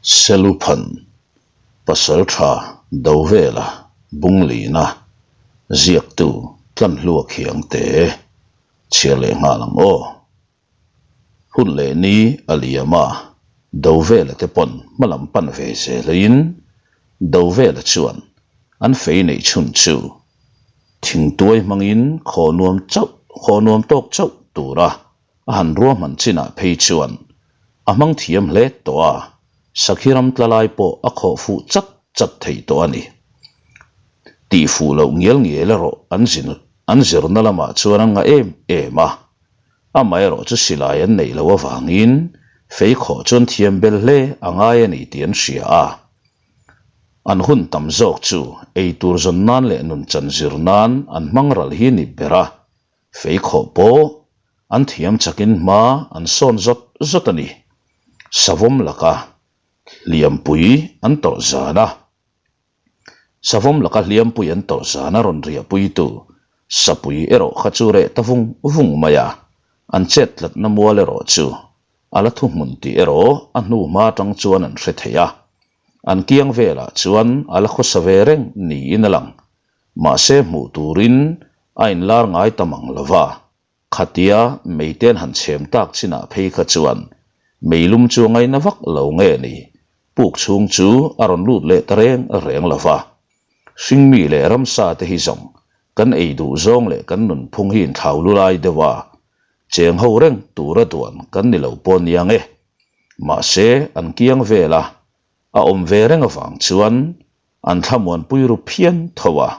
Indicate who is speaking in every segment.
Speaker 1: Seluphan, Pasaltha Dovela Bunglina ziaktu Tlanhlua Khiangte chhiar leh nghal ang aw. Hun leh ni a liam a, Dovela te pawn hmalam pan ve zelin Dovela chuan an fei neih chhun chu thingtuai hmangin khaw nuam chauh khaw nuam tawk chauh tura a han ruahman chinah phei chuan a hmang thiam hle tawh a, sakhi ram tla lai pawh a khawh fuh chat chat thei tawh a ni. Tih fuh loh ngial ngial erawh an zin an zirna lamah chuan an ngah em em a, amaherawh chu silai an neih loh avangin fei khawh chuan thiam bel hle a ngai a ni tih an hria a. An hun tam zawk chu ei tur zawn nan leh nunchan zir nan an hmang ral hi ni ber a, Fei khawh pawh an thiam chakin hma an sawn zawt zawt a ni. Savawm laka hliampui an tawrh zan a, Savawm laka hliampui an tawrh zan a rawn riahpuitu Sapui erawh kha chu reh ta vung vung mai a, an chet tlatna mual erawh chu a la thuhmun tih erawh a hnu hma atang chuan an hre thei a, an kiang velah chuan a la khawsa ve reng niin a lang. Mahse hmuh turin a inlar ngai ta mang lo va, khatia meite'n han chhem tak chinah phei kha chuan meilum chu a ngaina vak lo nge ni, puk chhung chu a rawn lut leh ta reng reng lo va. Hringmi leh ramsa te hi zawng kan ei duh zawng leh kan nunphung hi inthlau lu lai deuh a, cheng ho reng tura duan kan ni lo pawh nia nge. Mahse an kiang vel a, a awm ve reng avang chuan an thlamuanpui ru phian tho a.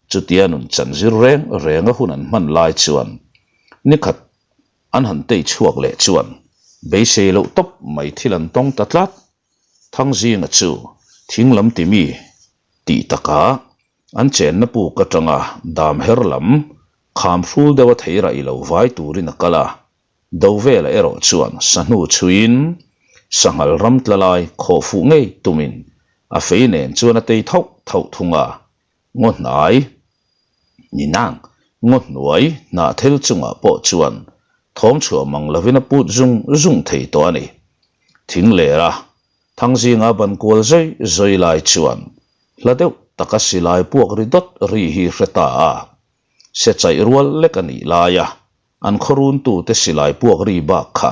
Speaker 1: Chutia nun chan zir reng reng a hun an hman lai chuan nikhat an han tei chhuak leh chuan beisei loh tawp mai thil an tawng ta tlat. Thangzinga chu thing lam ti mi tih takah an chenna puk atanga dam her lam kham hrul deuha thei raih lo vai turin a kal a, Dovela erawh chuan sahnu chhuiin sanghal ram tla lai khawh fuh ngei tumin a fei nen chuan a tei thauh thauh thung a, Ngaw hnai ni nang, ngaw hnuai hnah thel chungah pawh chuan thawm chhuah mang lovin a put zung zung thei tawh a ni. Thing lera Thangzinga ban kual zai zai lai chuan hla deuh taka silai puak ri dawt ri hi hre ta a, se chaih rual lek a nih laia an khawruntute silai puak ri bak kha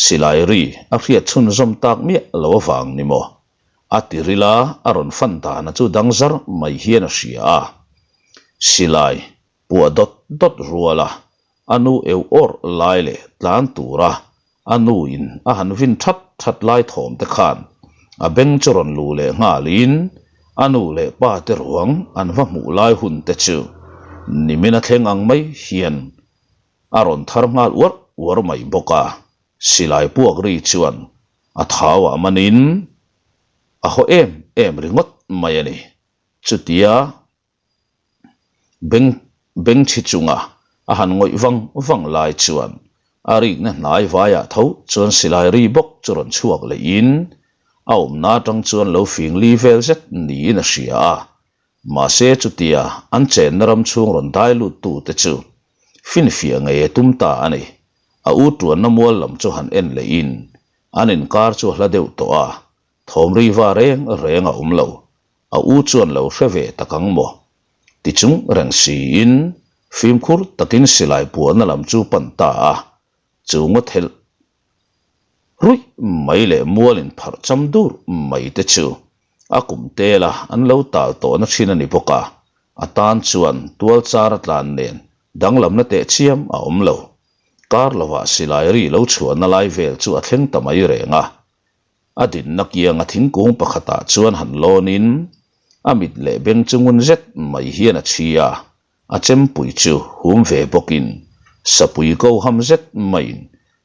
Speaker 1: silai ri a hriat chhunzawm tak miah lo avang ni maw? A ti ril a, a rawn fan dana chu dang zar mai hian a hria a. Silai puah dawt dawt rual a, a nu eu awrh lai leh tlan tura a nu in a han vin that that lai thawm te khan a beng chu rawn luh leh nghalin a nu leh pa te ruang an va hmuh lai hun te chu nimin a thleng ang mai hian a rawn thar nghal uar uar mai bawk a, silai puak ri chuan a thau ah manin a haw em em ringawt mai a ni. Chutia beng bengchhi chunga a han ngawih vang vang lai chuan a rikna hnai vaiah tho chuan silai ri bawk chu rawn chhuak lehin a awmna atang chuan lo fing li vel zet niin a hria a. Mahse chutia an chenna ram chhung rawn dai lut tute chu finfiah ngei a tum ta a ni. A u tuanna mual lam chu han en lehin an inkar chu a hla deuh tawh a, thawm ri va reng reng a awm lo. A u chuan lo hre ve tak ang maw? Ti chung reng siin fimkhur takin silai puahna lam chu pan ta a, chu ngaw thelh ruih mai leh mual inpharh cham dur mai te chu a kum tela an lo tal tawhna thin a ni bawk a, a tan chuan tual char a tlan nen danglamna teh chiam a awm lo. Kar lovah silai ri lo chhuahna lai vel chu a thleng ta mai reng a, a dinna kianga thingkung pakhatah chuan han lawnin a mit leh beng chu ngun zet mai hian a chhi a, A chempui chu hum ve bawkin sapui ko ham zet maiin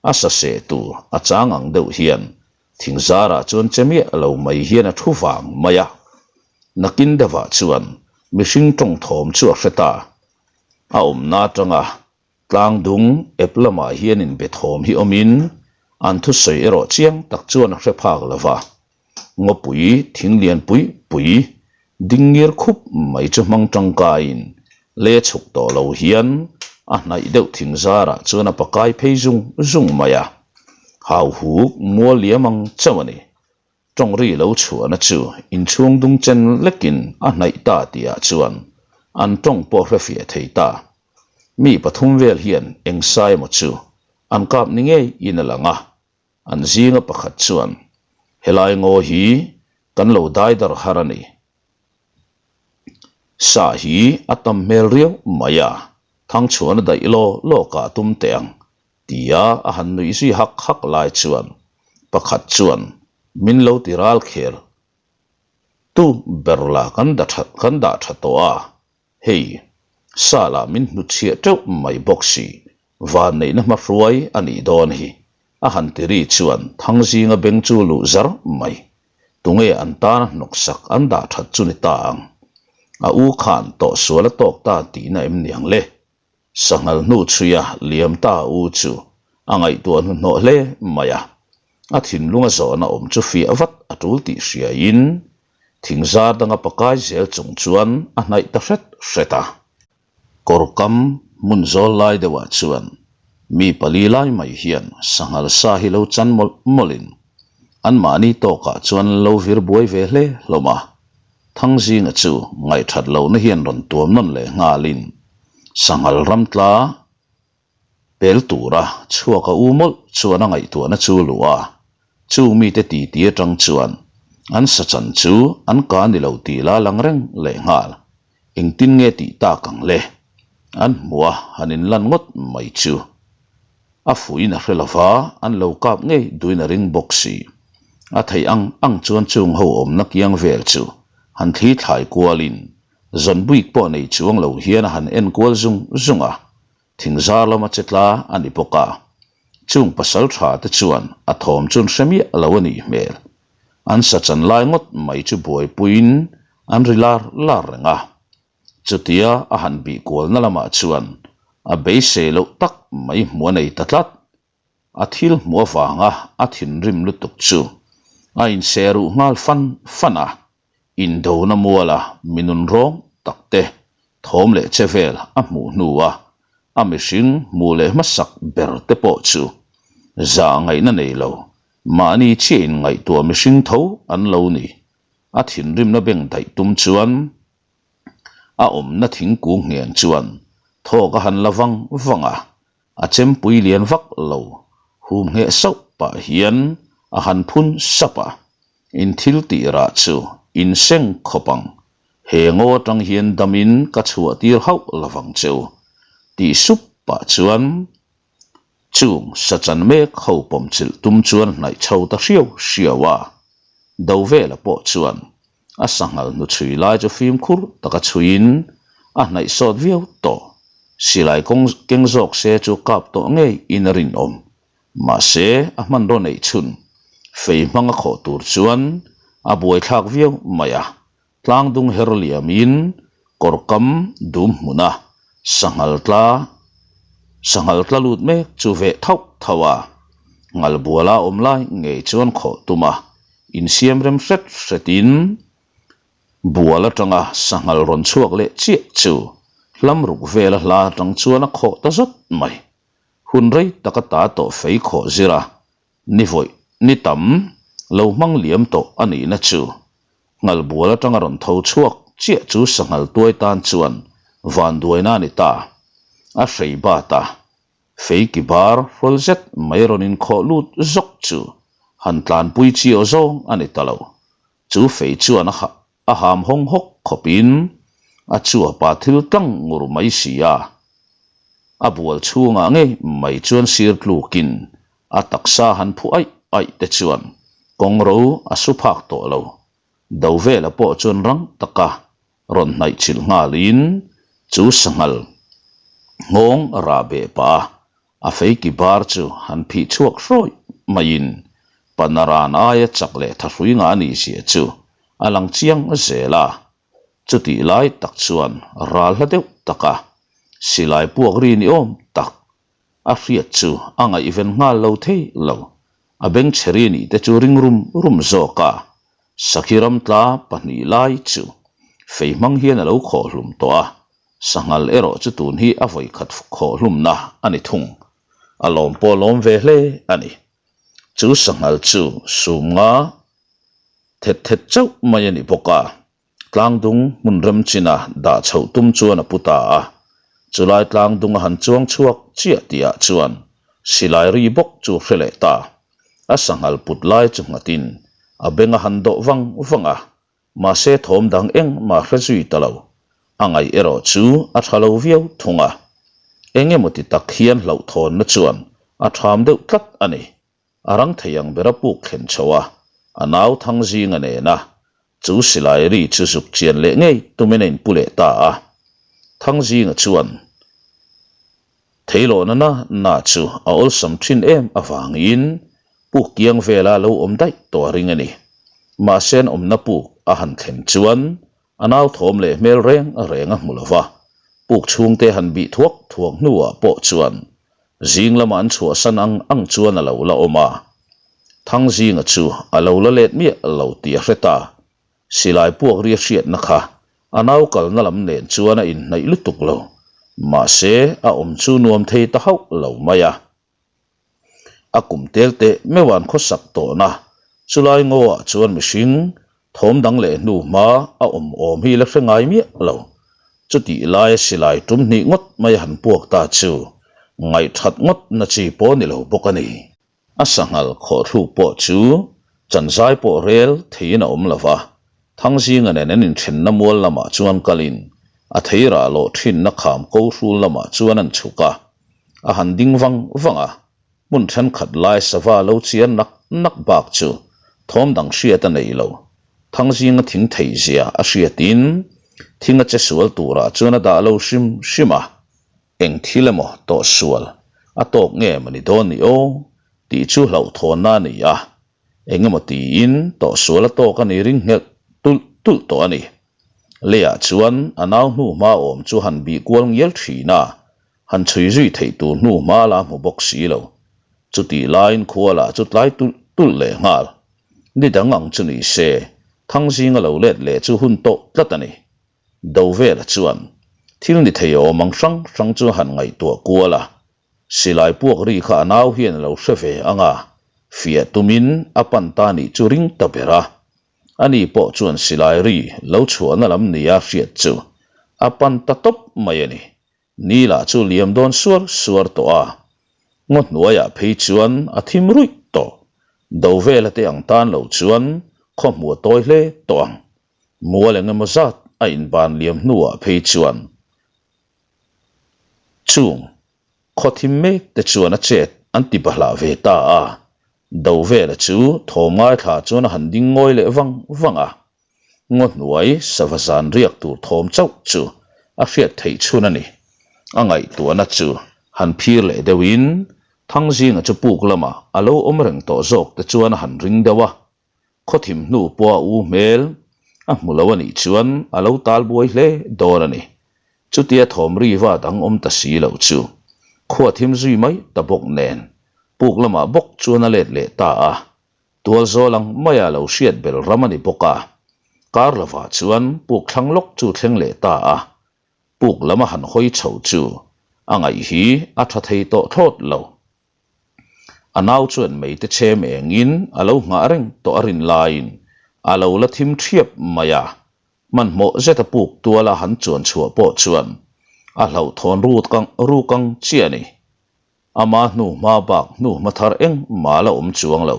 Speaker 1: a sa seh tur a chang ang deuh hian thing zarah chuan che miah lo mai hian a thu vang mai a. Nakin deuhah chuan mihring tawng thawm chu a hre ta. A awmna atanga tlang dung ep lamah hian inbe thawm hi awmin an thusawi erawh chiang tak chuan a hre phak lo va. Ngawpui thing lian pui pui ding ngir khup mai chu hmang tangkaiin le chhuk tawh lo hian a hnaih deuh thing zarah chuan a pakai phei zung zung mai a, hauhuk mual liam ang chauh a ni. Tawng ri lo chhuahna chu inchhung dung chen lekin a hnaih ta tihah chuan an tawng pawh hrefiah thei ta. Mi pathum vel hian eng sa emaw chu an kap ni ngei in a lang a, an zinga pakhat chuan, Helai ngaw hi kan lo dai dar har a ni. Sa hi a tam hmel riau mai a, Thangchhuana daih law law kah tum teh ang tia a han nuih zui hak hak lai chuan pakhat chuan min lo ti ral khel tu ber la kan kan dah tha tawh a, hei sa lah min hnutchhiah teuh mai bawk si, vanneihna hmahruai a nih dawn hi a han ti ri chuan Thangzinga beng chu luh zar mai, tunge an tana hnawksak an dah that chu ni ta ang, a u khan tawhsual a tawk ta tihna em niang le? Sanghal hnu chhuia liam ta u chu a ngaihtuah hnuhnawh hle mai a, a thinlunga zawhna awm chu fiah vat a tul tih hriaiin thingzar danga pakai zel chung chuan a hnaih ta hret hret a. Kawr kam hmun zawl lai deuhah chuan mi pali lai mai hian sanghal sa hi lo chan mawlh mawlhin anmahni tawkah chuan lo vir buai ve hle hlawm a. Thangzinga chu ngaihthat lohna hian rawn tuam nawn leh nghalin sanghal ramtla pel tura chhuak a u mawlh chuan a ngaihtuahna chu luh a, chung mite titi atang chuan an sachan chu an ka ni lo tih la lang reng leh nghal. Engtin nge tih tak ang le? An hmuh a, han inlan ngawt mai chu. A fuiin a hre lo va, an lo kap ngei duin a ring bawk si. A theih ang ang chuan chung ho awmna kiang vel chu han thli thlai kualin zawn buik pawh nei chuang lo hian a han en kual zung zung a, thingzar lama che tla a ni bawk a. Chung pasal tha te chuan a thawm chu an hre miah lo a nih hmel. An sachan lai ngawt mai chu buaipuiin an ri lar lar reng a. Chutia a han bih kualna lamah chuan a beisei loh tak mai hmuh a nei ta tlat. A thil hmuh avanga a thinrim lutuk chu a inseh ruh nghal fan fan a, indona muala mi nunrawng tak te thawm leh che vel a hmuh hnua a mihring hmuh leh hmasak ber te pawh chu zah ngaihna nei lo mahni chiah in ngaihtuah mihring tho an lo ni. A thinrimna beng daih tum chuan a awmna thingkung ngheng chuan thawk a han la vang vang a, a chempui lian vak lo hum ngheh sauh pah hian a han phun sap a, In thil tih rah chu in seng khawp ang, he ngaw atang hian damin ka chhuah tir hauh lovang che u, tih sup pah chuan Chung sachan mek ho pawmchilh tum chuan hnaih chho ta hriau hriau a, Dovela pawh chuan a sanghal hnuchhui lai chu fimkhur taka chhuiin a hnaih sawt viau tawh. Silai kawng keng zawk se chu kap tawh ngei in a rinawm. Mahse, a hmanraw neih chhun fei hmanga khawh tur chuan a buaithlak viau mai a. Tlangdung her liamin kawrkam dum hmuna sanghal tla sanghal tla lut mek chu veh thauh thauh a, Ngalbuala awm lai ngei chuan khawh tum a, insiam rem hret hretin bual atanga sanghal rawn chhuak leh chiah chu hlam ruk vela hla atang chuan a khawh ta zawt mai. Hun rei taka ta tawh fei khawh zir a, Ni vawih, ni tam, lo hmang liam tawh a nihna chu. Nghalbual atanga rawn tho chhuak chiah chu sanghal tuai tan chuan vanduaina a ni ta. A hrei bat a, fei ki bar hrawl zet mai rawn inkhawh lut zawk chu han tlanpui chi aw zawng a ni ta lo. Chu fei chuan a a ham hawng hawk khawpin a chuapa thil tlang ngur mai si a, a bual chhungah ngei mai chuan sir tlukin a taksa han phu aih aih te chuan kawngro a su phak tawh lo. Dovela pawh chuan rang taka rawn hnaih chilh nghalin chu sanghal nghawng rah beh pah a A feiki bar chu han phih chhuak hrawih maiin Panaran aia chak leh thahrui ngah a nih zia chu a lang chiang zel a. Chutih lai tak chuan ral hla deuh taka silai puak ri ni awm tak a hriat chu a ngaihven nghal lo thei lo. A bengchhe ri nih te chu ring rum rum zawk a, Sakhi ramtla pahnih lai chu fei hmang hian a lo khawhhlum tawh a. Sanghal erawh chu tun hi a vawikhat khawhhlumna a ni thung. A lawm pawh a lawm ve hle a ni. Chu sanghal chu sum nga. thet thet chauh mai a ni bawk a. Tlangdung hmun rem china dah chhoh tum chuan a pu ta a. Chulai tlangdung a han chuang chhuak chiah tihah chuan silai ri bawk chu hre leh ta. A sanghal put lai chu nghatin a beng a han dawh vang vang a, mahse thawm dang engmah hre zui ta lo. A ngaih erawh chu a tha lo viau thung a. Eng emaw ti tak hian hlauhthawnna chuan a tham deuh tlat a ni. A rang thei ang ber a puk thlen chho a, a nau thang zinga nena chu silai ri chu zuk chian leh ngei tumin a inpu leh ta a. Thangzinga chuan Theilawhna na na chu a awlsam thin em avangin puk kiang vela lo awm daih tawh a ring a ni. Mahse an awmna puk a han thlen chuan a nau thawm leh hmel reng reng a hmu lo va, puk chhungte han bih thuak thuak hnuah pawh chuan zing lama an chhuahsan ang ang chuan a lo la awm a. Thangzinga chu a lo la let miah lo tih a hre ta. Silai puak ri a hriatna kha a nau kalna lam nen chuan a inhnaih lutuk lo, mahse a awm chu nuam thei ta hauh lo mai a. A kum tel teh meuh an khawsak tawhna chulai ngawah chuan mihring thawm dang leh hnu hma a awm awm hi la hre ngai miah lo. Chutih laia silai tum hnih ngawt mai a han puak ta chu ngaihthat ngawt na chi pawh ni lo bawk a ni. A sanghal khawhthluk pawh chu chanzai pawh rel theiin a awm lo va, Thangzinga nen an inthenna mual lamah chuan kalin a theirah lawh thinna kham ko hrul lamah chuan an chhuk a, a han ding vang vang a, hmun thenkhat lai sava lo chiar nak nak bak chu thawm dang hriat a nei lo. Thangzinga thing theih zia a hriatin thing a che sual turah chuan a dah lo hrim hrim a. Eng thil emaw tawh sual a tawk nge mawni dawn ni aw tih chu hlauhthawnna a ni a, eng emaw tiin tawh sual a tawk a ni ring nghelh tulh tulh tawh a ni. Leiah chuan a nau hnu hma awm chu han bih kual ngial thin a, han chhui zui theih tur hnu hma la hmu bawk si lo. Chutih laiin khua lah chu tlai tulh tulh leh nghal. Ni dang ang chu ni se, Thangzinga lo let leh chu hun tawh tlat a ni. Dovela chuan thil ni thei awm ang hrang hrang chu han ngaihtuah kual a, silai puak ri kha a nau hian a lo hre ve ang a, fiah tumin a pan ta nih chu ring ta ber a. Ani pawh chuan silai ri lo chhuahna lam nia hriat chu a pan ta tawp mai a ni. Ni lah chu liam dawn suar suar tawh a, ngaw hnuaiah phei chuan a thim ruih tawh. Dovela te ang tan lo chuan khaw hmu a tawi hle tawh ang. Mual eng emaw zat a inban liam hnuah phei chuan chung khaw thim mek te chuan a chet an ti bahlah ve ta a, Dovela chu thawm ngaithla chuan a han ding ngawi leh vang vang a, ngaw hnuai sava zan riak tur thawm chauh chu a hriat theih chhun a ni. A ngaihtuahna chu han phir leh deuhin Thangzinga chu puk lamah a lo awm reng tawh zawk te chuan a han ring deuh a, Khawthim hnu pawh a u hmel a hmu lo a nih chuan a lo tal buai hle dawn a ni. Chutia thawm ri va dang awm ta si lo chu khua thim zui mai ta bawk nen puk lamah bawk chuan a let leh ta a, tual zawl ang maia lo hriat bel ram a ni bawk a, kar lovah chuan puk thlang lawk chu thleng leh ta a, puk lam a han hawi chho chu a ngaih hi a tha thei tawh thlawt lo. A nau chuan meite chhem engin a lo nghah reng tawh a rin laiin a lo la thim thiap mai a, hmanhmawh zeta puk tuala han chuan chhuah pawh chuan a hlauhthawn ruk ang chiah a ni. Ama hnu hma bak hnu hma thar engmah la awm chuang lo.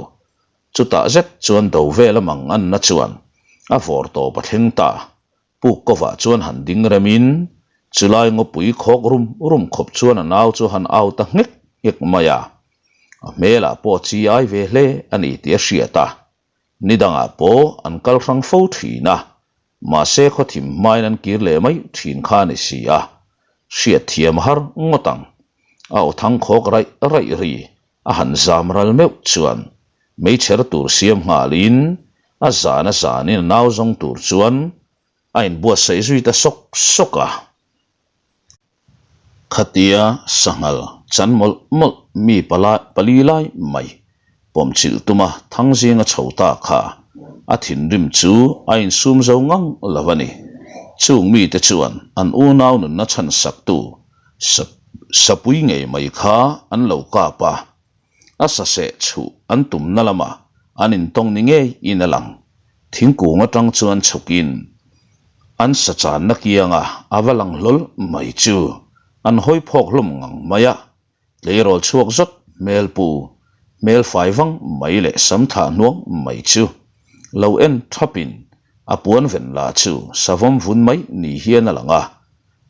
Speaker 1: Chutah zet chuan do vel a mang anna chuan a vawr tawp a thleng ta. Puk kovah chuan han ding remin chulai ngawpui khawk rum rum khawp chuan a nau chu han au ta nghek nghek mai a. A hmelah pawh chi ai ve hle a ni tih a hriat a. Ni dangah pawh an kal hrang fo thin a, mahse khawthim hmain an kir leh mai thin kha a ni si a. Hriat thiam har ngawt ang. A aw thang khawk raih raih ri a han zam ral meuh chuan meichher tur siam nghalin a zan a zanin a nau zawng tur chuan a inbuatsaih zui ta sawk sawk a. Khatia sanghal chan mawlh mawlh mi pala pali lai mai pawmchilh tuma Thangzinga chho ta kha a thinrim chu a insum zo ngang lo a ni. Chung mite chuan an unau nunna chhansaktu Sapui ngei mai kha an lo kap a, a saseh chhuh an tumna lamah an intawng ni ngeiin a lang. Thingkung atang chuan chhukin an sa channa kianga a va lang hlawl mai chu an hawi phawk hlawm ngang mai a, tleirawl chhuak zawt hmel pu hmel fai vang mai leh sam thlah hnuang mai chu lo en thapin a puan ven lah chu savawm vun mai ni hian a lang a,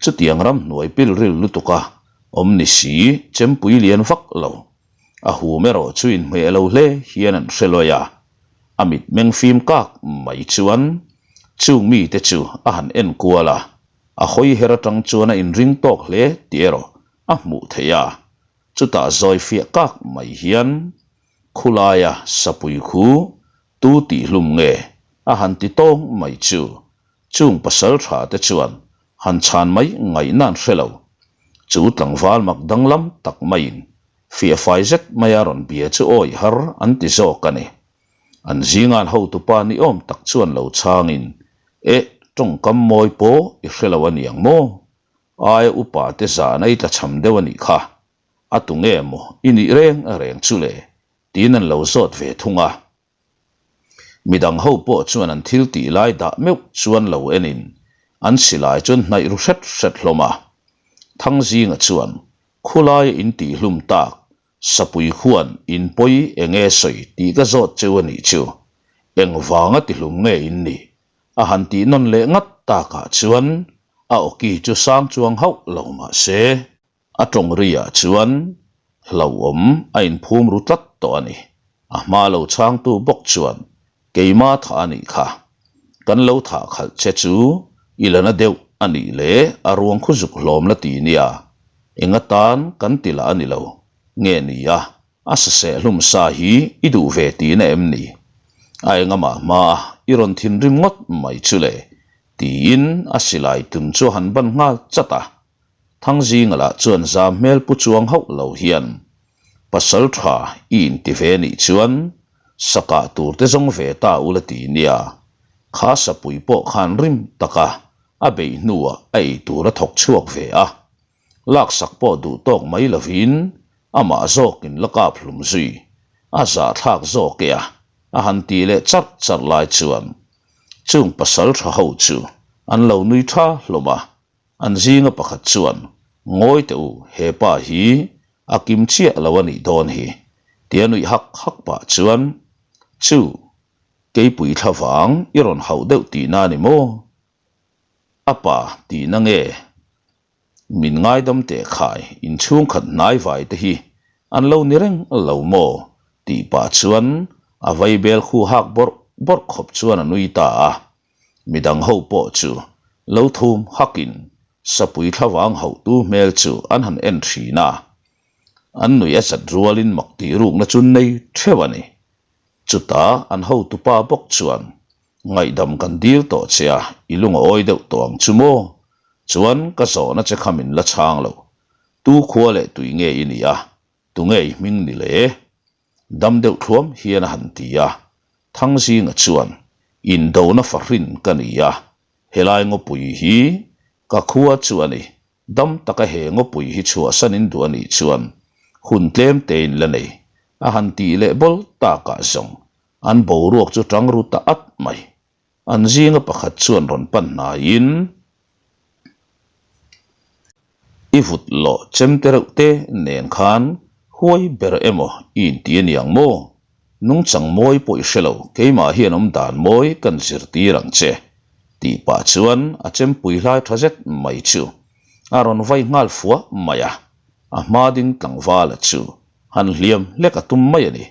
Speaker 1: chutiang ramhnuai pilril lutuka awm ni si chempui lian vak lo. A hum erawh chu inhmeh lo hle hian an hre lawi a, a mitmeng fim kak mai chuan chung mite chu a han en kual a, a hawi her atang chuan a inring tawk hle tih erawh a hmuh theih a, chutah zawi fiah kak mai hian khulaia sapui khu tu tihhlum nge a han ti tawng mai chu chung pasal tha te chuan han chhan mai ngaihna an hre lo. Chu tlangval mak danglam tak maiin fiahfai zet maia rawn bia chu awih har an ti zawk a ni. An zingan hotupa ni awm tak chuan lo chhangin, Eh, tawngkam mawi pawh i hre lo a niang maw? Aia upa te zahna i tlachham deuh a nih kha. A tu nge maw i nih reng reng chu le? tiin an lo zawt ve thung a. Midang ho pawh chuan an thil tih lai dah meuh chuan lo enin an silai chuan hnaih ru hret hret hlawm a. Thangzinga chuan khulaia in tih hlum tak Sapui khuan in pawi enge sawi tih ka zawt cheu a nih chu. Engvanga ti hlum nge in nih? A han tih nawn leh ngat takah chuan a awki chu sang chuang hauh lo mah se. A tawng riah chuan hlauhawm a inphum ru tlat tawh a ni. A hma lo chhangtu bawk chuan keima thah a nih kha. Kan lo thah khalh che chu i la na deuh a nih leh a ruang khu zuk hlawm la ti nia. Eng atan kan ti lah a ni lo. Nge ni a, a saseh hlum sa hi i duh ve tihna em ni? A engamah hmaa i rawn thinrim ngawt mai chu le tiin a silai tun chu a han ban nghal chat a. Thangzinga lah chuan zam hmel pu chuang hauh lo hian pasal tha i inti ve nih chuan sakah tur te zawng ve ta ula ti nia, kha sapui pawh khan rim taka a beih hnuah a ei tur a thawk chhuak ve a, laksak pawh duh tawk mai lovin amah zawkin la kap hlum zui a zahthlak zawk e a, a han ti leh charh charh lai chuan chung pasal tha ho chu an lo nui tha hlawm a. An zinga pakhat chuan, Ngawi teh u, he pa hi a kim chiah lo a nih dawn hi, tia nuih hak hak pah chuan, Chu, keipui thla vang i rawn hauh deuh tihna a ni maw? A pa tihna nge? Min ngaidam teh khai, inchhungkhat hnai vai te hi an lo ni reng lo maw? tih pah chuan a vaibel khu hak bawrh bawrh khawp chuan a nui ta a. Midang ho pawh chu lo thum hakin sapui thlavang hauhtu hmel chu an han en thin a, an nuih a zat rualin mak tih rukna chu nei theuh a ni. Chutah an hotupa bawk chuan, Ngaihdam kan dil tawh che a, i lung a awi deuh tawh ang chu maw? Chuan ka zawhna che kha min la chhang lo. Tu khua leh tui nge i nih a, tunge i hming ni le? Dam deuh thluam hian a han ti a, Thangzinga chuan, Indona fahrin ka ni a, helai ngawpui hi ka khua chu a ni, dam taka he ngawpui hi chhuahsan in duh a nih chuan hun tlem tein la nei, a han tih leh bawl takah zawng an boruak chu tang ru ta at mai. An zinga pakhat chuan rawn pan hnaiin, I vut lawh chem te reuh te nen khan huai ber emaw i inti a niang maw? Nungchang mawi pawh i hre lo, keimah hian awm dan mawi kan zirtir ang che, tih pah chuan a chempui hlai tha zet mai chu a rawn vai nghal fuah mai a, a hma ding tlangvala chu han hliam hlek a tum mai a ni.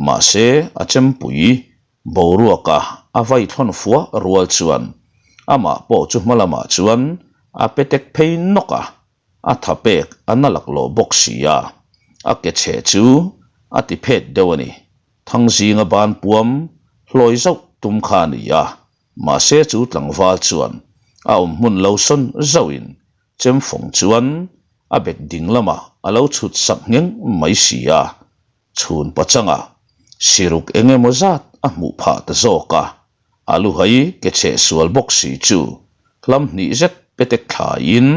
Speaker 1: Mahse, a chempui Boruaka a vai thlawn fuah rual chuan amah pawh chu hma lamah chuan a pe tek phei nawk a, a tha pek a na laklawh bawk si a, a ke chhe chu a ti phet deuh a ni. Thangzinga ban puam hlawi zauh tum kha a ni a, mahse chu tlangval chuan a awm hmun lo sawn zauhin chemfawng chuan a bek ding lamah a lo chhut sak ngheng mai si a. Chhun pachanga siruk eng emaw zat a hmuh phah ta zawk a, a luhai ke chheh sual bawk si chu hlam hnih zet petek thlaiin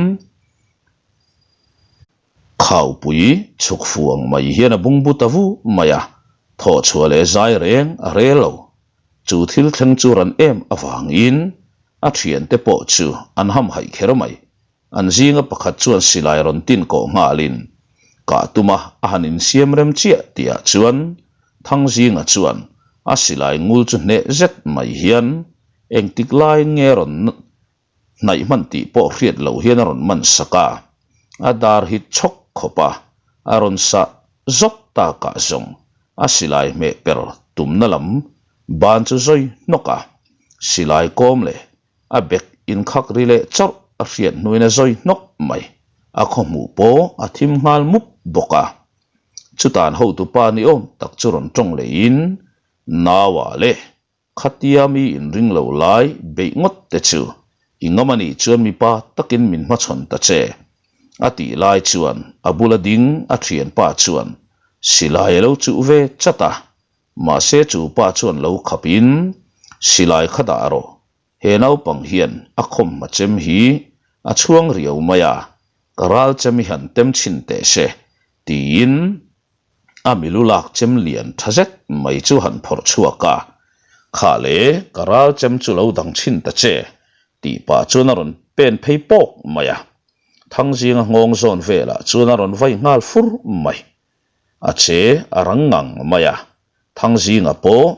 Speaker 1: khaupui chhuk fu ang mai hian a bungbu ta vu mai a, thawh chhuah leh zai reng a rel lo. Chu thil thleng chu ran em avangin a thiante pawh chu an hamhaih kher mai. An zinga pakhat chuan silai rawn tin kawh nghalin kah tuma a han insiam rem chiah tihah chuan Thangzinga chuan a silai ngul chu hneh zet mai hian engtik laiin nge rawn hnaih hman tih pawh hriat loh hian a rawn man sak a, a dar hit chhawk khawp a, a rawn sah zawk takah zawng a silai hmeh per tumna lam ban chu zawi hnawk a, silai kawm leh a bek inkhak ri leh chawrh a hriat hnuin a zawi hnawk mai, a khawhmuh pawh a thim nghal mup bawk a. Chutan hotupa ni awm tak chu rawn tawng leiin Naua leh Khatia mi inring lo lai beih ngawt te chu i ngam a nih chuan mipa takin min hmachhawn ta che. A tih lai chuan a bula ding a thianpa chuan silai a lo chuh ve chat a, mahse chu pa chuan lo khapin silai kha dah rawh, he naupang hian a khawmhma chem hi a chhuang riau mai a, ka ral chem i han tem chhin teh se tiin A milu lak chem lian tha zet mai chu han phawrh chhuak a, Kha le, ka ral chem chu lo dang chhin ta che, tih pah chuan a rawn pen phei pawk mai a. Thangzinga nghawng zawn velah chuan a rawn vai nghal fur mai. A che a rang ngang mai a, Thangzinga pawh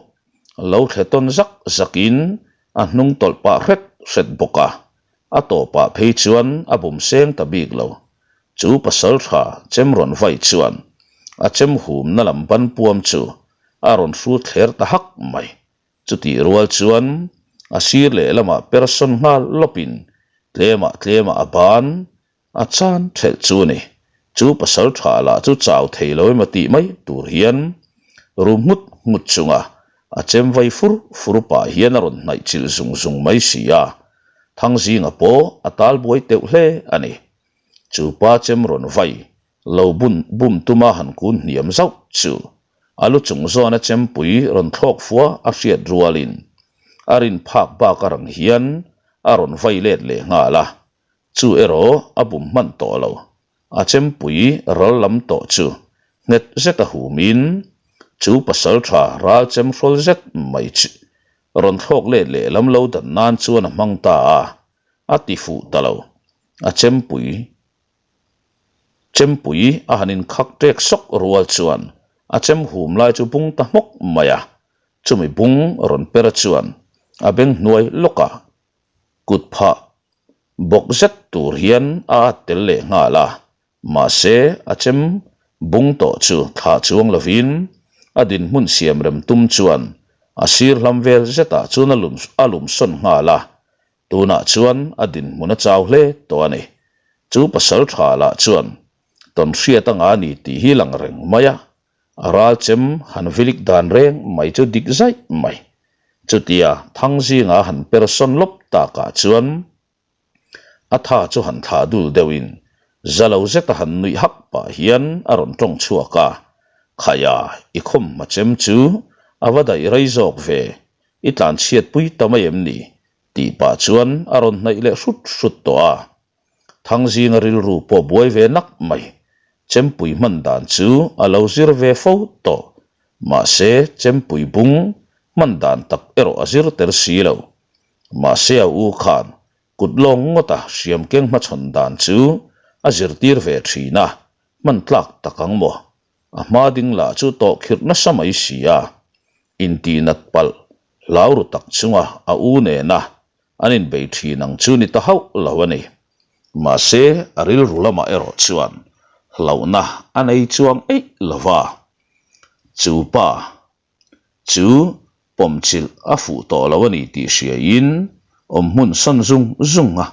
Speaker 1: lo thle tawn zak zakin a hnung tawlh pah hret hret bawk a, a tawpah phei chuan a bum seng ta bik lo. Chu pasal tha chem rawn vai chuan a chem humna lam ban puam chu a rawn hrut thler ta hak mai. Chutih rual chuan a sir lehlamah persawn nghal lawpin tlemah tlemah a ban a chan thelh chu a ni. Chu pasal tha lah chu chau thei lo emaw tih mai tur hian rum nghut nghut chunga a chem vai fur fur pah hian a rawn hnaih chilh zung zung mai si a. Thangzinga pawh a tal buai teuh hle a ni. Chu pa chem rawn vai lo bun bum tuma han kun hniam zauh chu a lu chung zawna chempui rawn thlawk fua a hriat rualin a rin phak bak a rang hian a rawn vai let leh nghal a, chu erawh a bum hman tawh lo. A chempui ral lam tawh chu nghet zet a humin chu pasal tha ral chem hrawl zet mai chu rawn thlawk let leh lam lo dan nan chuan a hmang ta a, a ti fuh ta lo. A chempui chempui a han inkhak ṭek sawk rual chuan a chem hum lai chu bung ta hmawk mai a, chumi bung rawn per chuan a beng hnuai lawkah kut phah bawk zet tur hian a at tel leh nghal a, mahse a chem bung tawh chu thlah chuang lovin a dinhmun siam rem tum chuan a sir hlam vel zetah chuan a lum sawn nghal a, Tunah chuan a dinhmun a chau hle tawh a ni. Chu pasal tha lah chuan tawn hriat anga ni tih hi lang reng mai a, a ral chem han vilik dan reng mai chu dik zaih mai. Chutia Thangzinga han per sawn lawp takah chuan a tha chu han thlah dul deuhin za lo zeta han nuih hak pah hian a rawn tawng chhuak a, Khaia, i khawmhma chem chu a va daih rei zawk ve, I tlanchhiat pui ta mai em ni? tih pah chuan a rawn hnaih leh hrut hrut tawh a. Thangzinga rilru pawh buai ve nak mai. Chempui hman dan chu a lo zir ve fo tawh. Mahse, chempui bung hman dan tak erawh a zir tel si lo. Mahse a u khan kut lawng ngawta hriam keng hmachhawn dan chu a zirtir ve thin a, hman tlak tak ang maw? A hma ding lah chu tawh khirh nasa mai si a, intihnat palh hlau ru tak chunga a u nena an inbei thin ang chu ni ta hauh lo a ni. Mahse, a rilru lamah erawh chuan hlauhna a nei chuang eih lo va. Chu pa chu pawmchilh a fuh tawh lo a ni tih hriain awmhmun sawn zung zung a,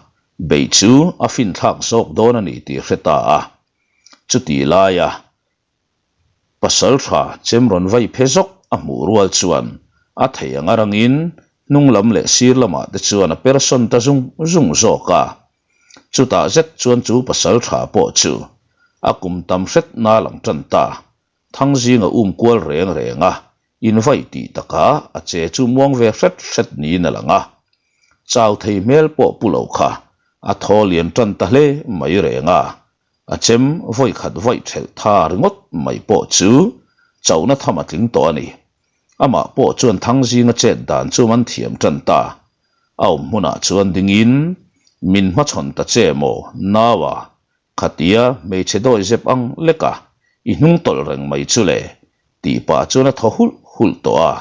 Speaker 1: beih chu a finthlak zawk dawn a ni tih hre ta a. Chutih laia pasal tha chem rawn vai phe zawk a hmuh rual chuan a thei ang a rangin hnung lam leh sir lamah te chuan a per sawn ta zung zung zawk a. Chutah zet chuan chu pasal tha pawh chu a kum tam hret nal ang tan ta. Thangzinga um kual reng reng a, invaih tih takah a che chu muang ve hret hret niin a lang a. Chau thei hmel pawh pu lo kha a thaw lian tan ta hle mai reng a, a chem vawi khat vaih thelh tha ringawt mai pawh chu chauhna tham a tling tawh a ni. Amah pawh chuan Thangzinga chet dan chu man thiam tan ta. A awm hmunah chuan dingin, Min hmachhawn ta che maw, naua? Khatia hmeichhe dawi zep ang lek a, i hnung tawlh reng mai chu le, tih pah chuan a thaw hulh hulh tawh a.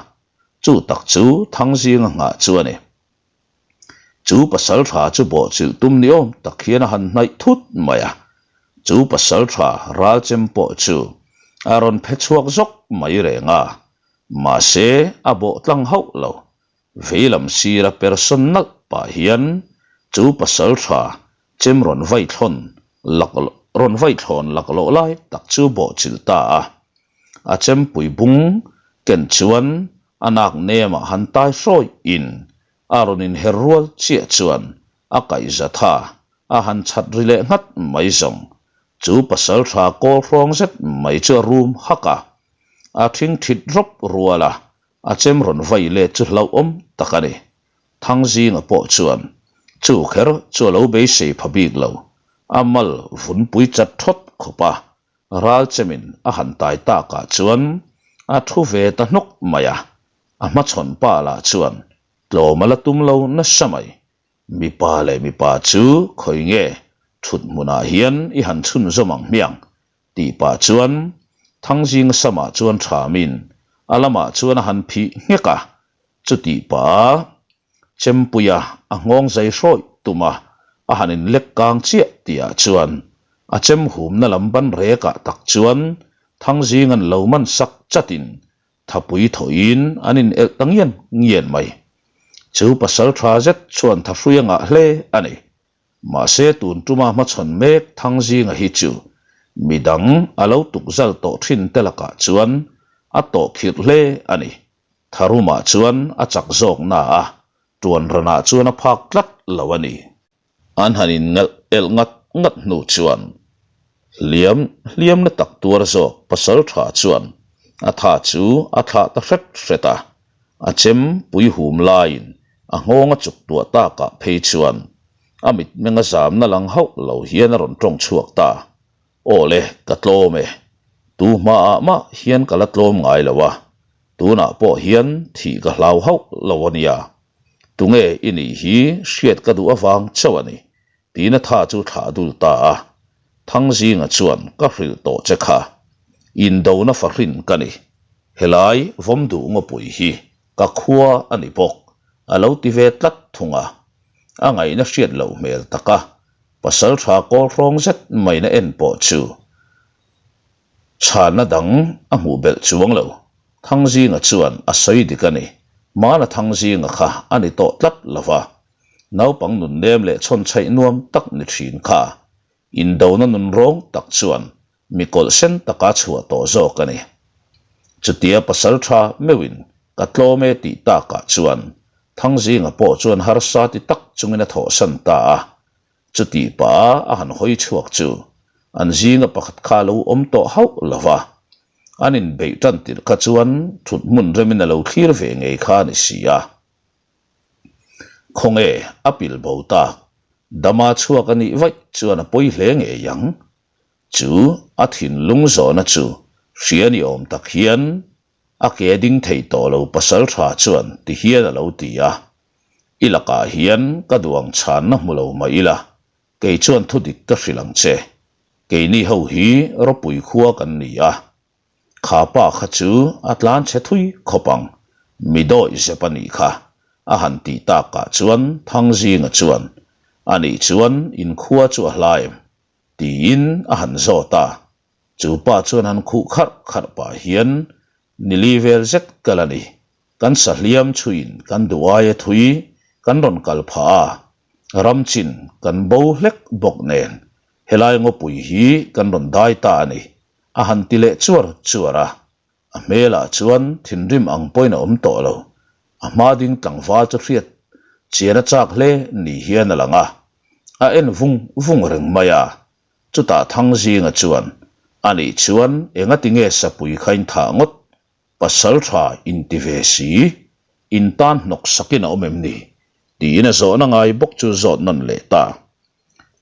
Speaker 1: Chu tak chu Thangzinga nghah chu a ni. Chu pasal tha chu bawhchilh tum ni awm tak hian a han hnaih thut mai a, chu pasal tha ralchem pawh chu a rawn phe chhuak zawk mai reng a, mahse a bawh tlang hauh lo. Veilam sira persawn nalh pah hian chu pasal tha chem rawn vaithlawn lak rawn vaithlawn laklawh lai tak chu bawhchilh ta a, a chempui bung ken chuan A nak nemah han tai hrawi in a rawn inher rual chiah chuan a kaih za tha a han chhat ri leh nghat mai zawng. Chu pasal tha kawl hrawng zet mai chu a rum hak a, a thing thit rawp rual a, a chem rawn vai let chu hlauhawm tak a ni. Thangzinga pawh chuan chu kher chu a lo beisei pha bik lo, a mal vunpui chat thawt khawp a, Ral chemin a han tai takah chuan a thu ve ta hnawk mai a, a hmachhawn pa lah chuan tlawm a la tum lo nasa mai. Mipa leh mipa chu khawi nge thut hmunah hian i han chhunzawm ang hmiang tih pah chuan Thangzinga samah chuan thamin a lamah chuan a han phih nghek a, chutih pah Chempuia a nghawng zai hrawih tum a, a han inlek kang chiah tihah chuan a chem humna lam ban rekah tak chuan Thangzing an lo man sak chatin thapui thawhin an in elh ta ngian ngian mai. Chu pasal tha zet chuan thahrui a ngah hle a ni. Mahse tun tuma hmachhawn mek Thangzinga hi chu midang a lo tukzal tawh thin te lakah chuan a tawh khirh hle a ni. Tharumah chuan a chak zawk na a, tuan ranah chuan a phak tlat lo a ni. An han inngelh elh ngat ngat hnu chuan hliam hliamna tak tuar zawk pasal tha chuan a tha chu a thlah ta hret hret a, a chem pui hum laiin a nghawng a chuk tuah takah phei chuan a mitmeng a zamna lang hauh lo hian a rawn tawng chhuak ta. Aw le, ka tlawm e. Tu hmaah mah hian ka la tlawm ngai lo a, tunah pawh hian thih ka hlau hauh lo a nia. Tunge i nih hi hriat ka duh avang chauh a ni, tiin a tha chu thlah dul ta a. Thangzinga chuan ka hrilh tawh che kha. Indona fahrin ka ni. Helai vawm duh ngawpui hi ka khua a ni bawk, a lo ti ve tlat thung a. A ngaihna hriat loh hmel tak a, Pasal tha kawl hrawng zet maina en pawh chu chhanna dang a hmuh belh chuang lo. Thangzinga chuan a sawi dik a ni. Hmana Thangzinga kha a ni tawh tlat lo va, naupang nunnem leh chhawnchhaih nuam tak ni thin kha indona nunrawng tak chuan mi kawlh sen taka chhuah tawh zawk a ni. Chutia pasal tha meuhin ka tlawm e tih takah chuan Thangzinga pawh chuan harsa ti tak chungin a thawhsan ta a. Chutih pah a han hawi chhuak chu an zinga pakhat kha a lo awm tawh hauh lo va. An inbeih tan tirh kha chuan thut hmun remin a lo thlir ve ngei kha a ni si a. Khawnge a pil bo tak, dama chhuak a nih vaih chuan a pawi hle ngei ang. Chu a thinlung zawhna chu hria ni awm tak hian a ke ding thei tawh lo pasal tha chuan ti hian a lo ti a, I lakah hian ka duang chhanna hmu lo mah ila, kei chuan thudik ka hrilh ang che. Keini ho hi ropui khua kan ni a, Kha pa kha chu a tlan chhe thui khawp ang, mi dawih zep a nih kha, a han tih takah chuan Thangzinga chuan, A nih chuan inkhua chu a hla em? tiin a han zawt a. Chu pa chuan han khuh kharh kharh pah hian, Nili vel zet kal a ni, kan sahliam chhuiin kan duh aia thui kan rawn kal phah a, ram chin kan bo hlek bawk nen helai ngawpui hi kan rawn dai ta a ni, A han ti leh chuar chuar a, a hmelah chuan thinrim ang pawhin a awm tawh lo. A hma ding tlangval chu hriat chian a chak hle ni hian a lang a, a en vung vung reng mai a. Chutah Thangzinga chuan, Anih chuan engati nge sapui kha in thah ngawt? Pasal tha in ti ve si, in tan hnawk sakin a awm em ni? tiin a zawhna ngai bawk chu zawt nawn leh ta.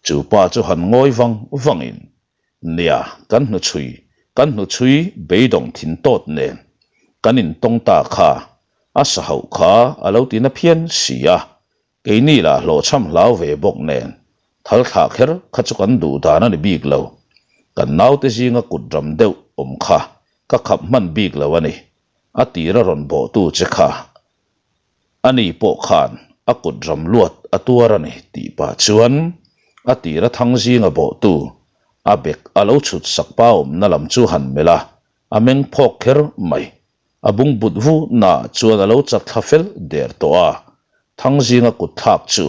Speaker 1: Chu pa chu han ngawi vang vangin, Nia, kan hnuchhui, kan hnuchhui beidawng thin tawt nen. kan intawng ta kha a sa hauh kha a lo ti na phian si a, keini lah hlawhchham hlau ve bawk nen thal thlah kher kha chu kan duh dan a ni bik lo. Kan naute zinga kut ram deuh awm kha ka khap hman bik lo a ni. A tira rawn bawhtu che kha Ani pawh khan a kut ram luat a tuar a ni tih pah chuan a tira thang zinga bawhtu a bek a lo chhut sak pa awmna lam chu han melh a, a meng phawk kher mai. A bung but vu naah chuan a lo chat thla fel der tawh a, thang zinga kut thlak chu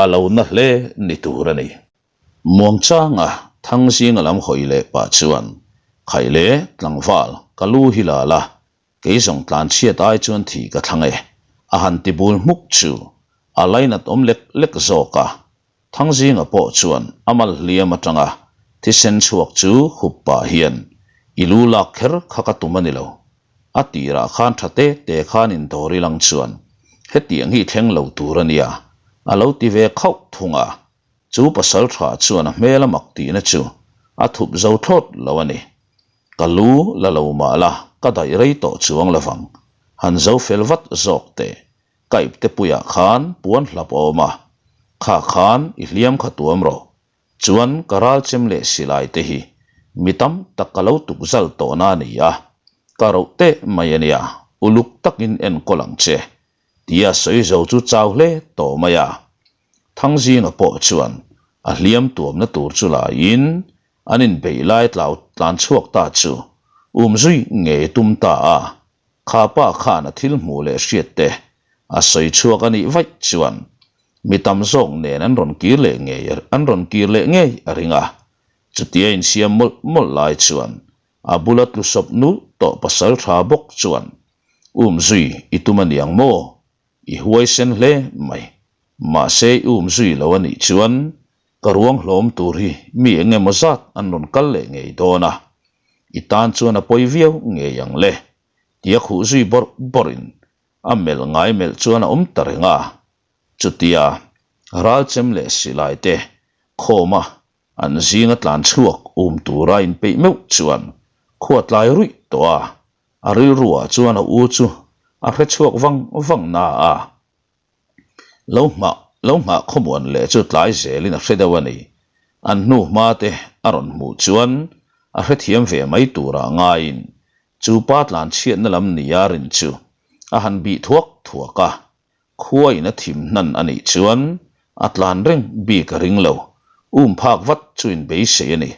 Speaker 1: a lo na hle ni tur a ni. Muangchanga thang zinga lam hawi leh pah chuan, Khaih le, tlangval, ka lu hi la la, Kei zawng tlan chhiat ai chuan thih ka thlang e, a han ti bul hmuk chu a lainat awm lek lek zawk a. Thangzinga pawh chuan a mal hliam atanga thisen chhuak chu hup pah hian, I lu lak kher kha ka tum a ni lo. A tirah khan tha te te khan indawr ilang chuan hetiang hi thleng lo tur a nia, a lo ti ve khauh thung a. Chu pasal tha chuan a hmel a mak tihna chu a thup zo thlawt lo a ni. Ka lu la lo mah la, ka daih rei tawh chuang lo vang. Han zo fel vat zawk teh. Ka ipte puiah khan puan hlap a awm a, kha khan i hliam kha tuam rawh. Chuan ka ral chem leh silai te hi mi tam tak ka lo tuk zal tawhna a ni a, ka roh teh mai a nia, uluk takin enkawl ang che. Tia sawi zo chu chau hle tawh mai a. Thangzinga pawh chuan a hliam tuamna tur chu laiin an inbeih lai tlau tlan chhuak ta chu um zui ngei tum ta a, kha pa khan a thil hmuh leh hriat te a sawi chhuak a nih vaih chuan mi tam zawk nen an rawn kir leh ngei an rawn kir leh ngei a ring a, chutia insiam mawlh mawlh lai chuan a bula tlu sawp nulh tawh pasal tha bawk chuan um zui i tum a niang maw? I huaisen hle mai. Mahse i um zui lo a nih chuan ka ruang hlawm tur hi mi eng emaw zat an rawn kal leh ngei dawn a, i tan chuan a pawi viau ngei ang le, tia khuh zui bawrh bawrhin a melh ngai melh chuan a awm ta reng a. Chutia ralchem leh silai te khawma an zinga tlan chhuak um tura inpeih meuh chuan khua tlai ruih tawh a, A rilruah chuan a u chu a hre chhuak vang vang na a, lo nghah lo nghah khawmuan leh chu tlai zelin a hre deuh a ni. An hnu hma te a rawn hmuh chuan a hrethiam ve mai turah ngaiin chu pa tlan chhiatna lam nia rin chu a han bih thuak thuak a, khua in a thim hnan a nih chuan a tlan reng bik a ring lo, um phak vat chu in beisei a ni.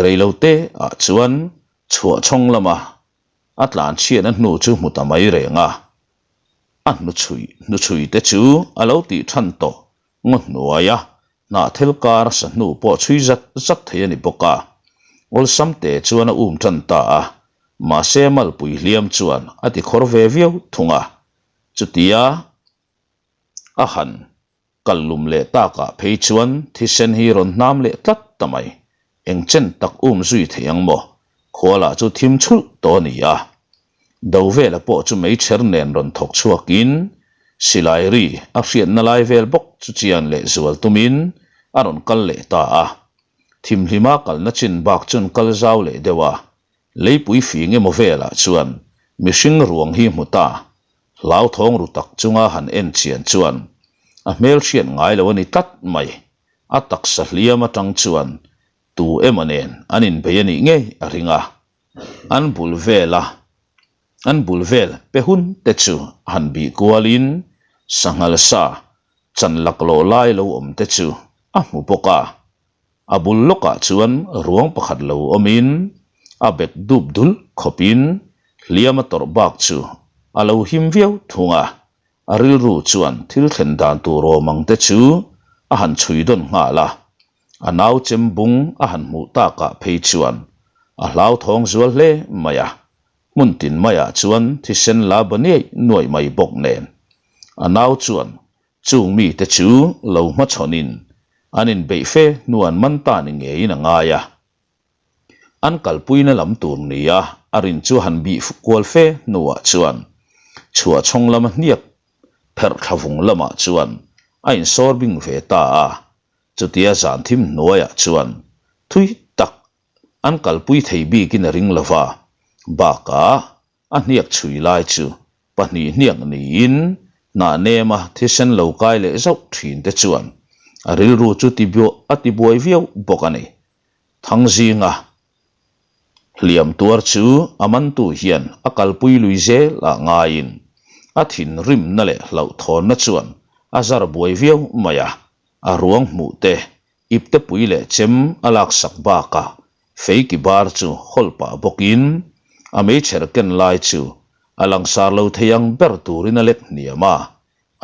Speaker 1: Reilote ah chuan Chhuah chhawng lama a tlan chhiatna hnu chu hmu ta mai reng a, a hnuchhui hnuchhui te chu a lo tih than tawh ngaw hnuaia hnahthel kar sa hnu pawh chhui zat zat thei a ni bawk a. Awlsam te chuan a um tan ta a, mahse malpui hliam chuan a ti khawr ve viau thung a, chutia a han Kal lum leh takah phei chuan thisen hi rawn hnam leh tlat ta mai. Eng chen tak um zui thei ang maw? Khua lah chu thim chhulh tawh a ni a. Do vela pawh chu meichher nen rawn thawk chhuakin silai ri a hriatna lai vel bawk chu chian leh zual tumin a rawn kal leh ta a. Thimhlima kalna chin bak chuan kal zau leh deuh a, Leipui fing emaw velah chuan mihring ruang hi hmu ta, hlauthawng ru tak chunga han en chian chuan a hmel hriat ngai lo a ni tlat mai. A taksa hliam atang chuan tu emaw nen an inbei a nih ngei a ring a, an bul vela an bul vel pe hun te chu han bih kualin sanghal sa chan laklawh lai lo awm te chu a hmu bawk a. A bul lawkah chuan ruang pakhat lo awmin a bek dup dul khawpin hliam a tawrh bak chu a lo him viau thung a, a rilru chuan thil thlen dan tur awm ang te chu a han chhui dawn nghal a, a nau chem bung a han hmuh takah phei chuan a hlauthawng zual hle mai a, hmun tin maiah chuan thisen la ba niaih nuaih mai bawk nen a nau chuan Chung mite chu lo hmachhawnin an inbeih fe hnu an man ta ni ngeiin a ngai a. An kalpuina lam tur nia a rin chu han bih kual fe hnuah chuan chhuah chhawng lama hniak pherh thla vung lamah chuan a insawr bing ve ta a. Chutia zan thim hnuaiah chuan thui tak an kalpui thei bikin a ring lova, bakah. A hniak chhui lai chu pahnih hniak niin hnah nema thisen lo kai leh zauh thin te chuan a rilru chu a tibuai viau bawk a ni. Thangzinga hliam tuar chu a mantu hian a kalpui lui zel ah ngaiin a thinrimna leh hlauhthawnna chuan a zar buai viau mai a, a ruang hmuh te Iptepui leh chem a laksak bakah feiki bar chu hawlh pah bawkin a meichher ken lai chu a langsar lo thei ang ber turin a lek hniam a,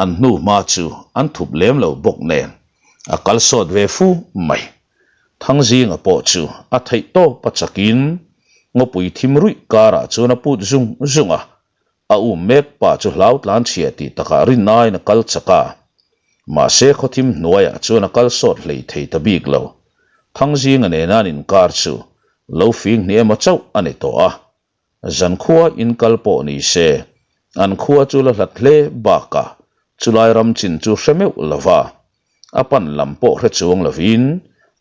Speaker 1: an hnu hma chu an thup lem lo bawk nen a kal sawt ve fu mai. Thangzinga pawh chu a theih tawp a chakin ngawpui thim ruih karah chuan a put zung zung a, A um mek pa chu hlau tlan chhia tih takah rinaiin a kal chak a. Mahse khawthim hnuaiah chuan a kal sawt hlei thei ta bik lo. Thangzinga nena an inkar chu lo fing hnih emaw chauh a ni tawh a. Zan khua inkal pawh ni se, an khua chu la hlat hle bakah chulai ram chin chu hre meuh lo va. A pan lam pawh hre chuang lovin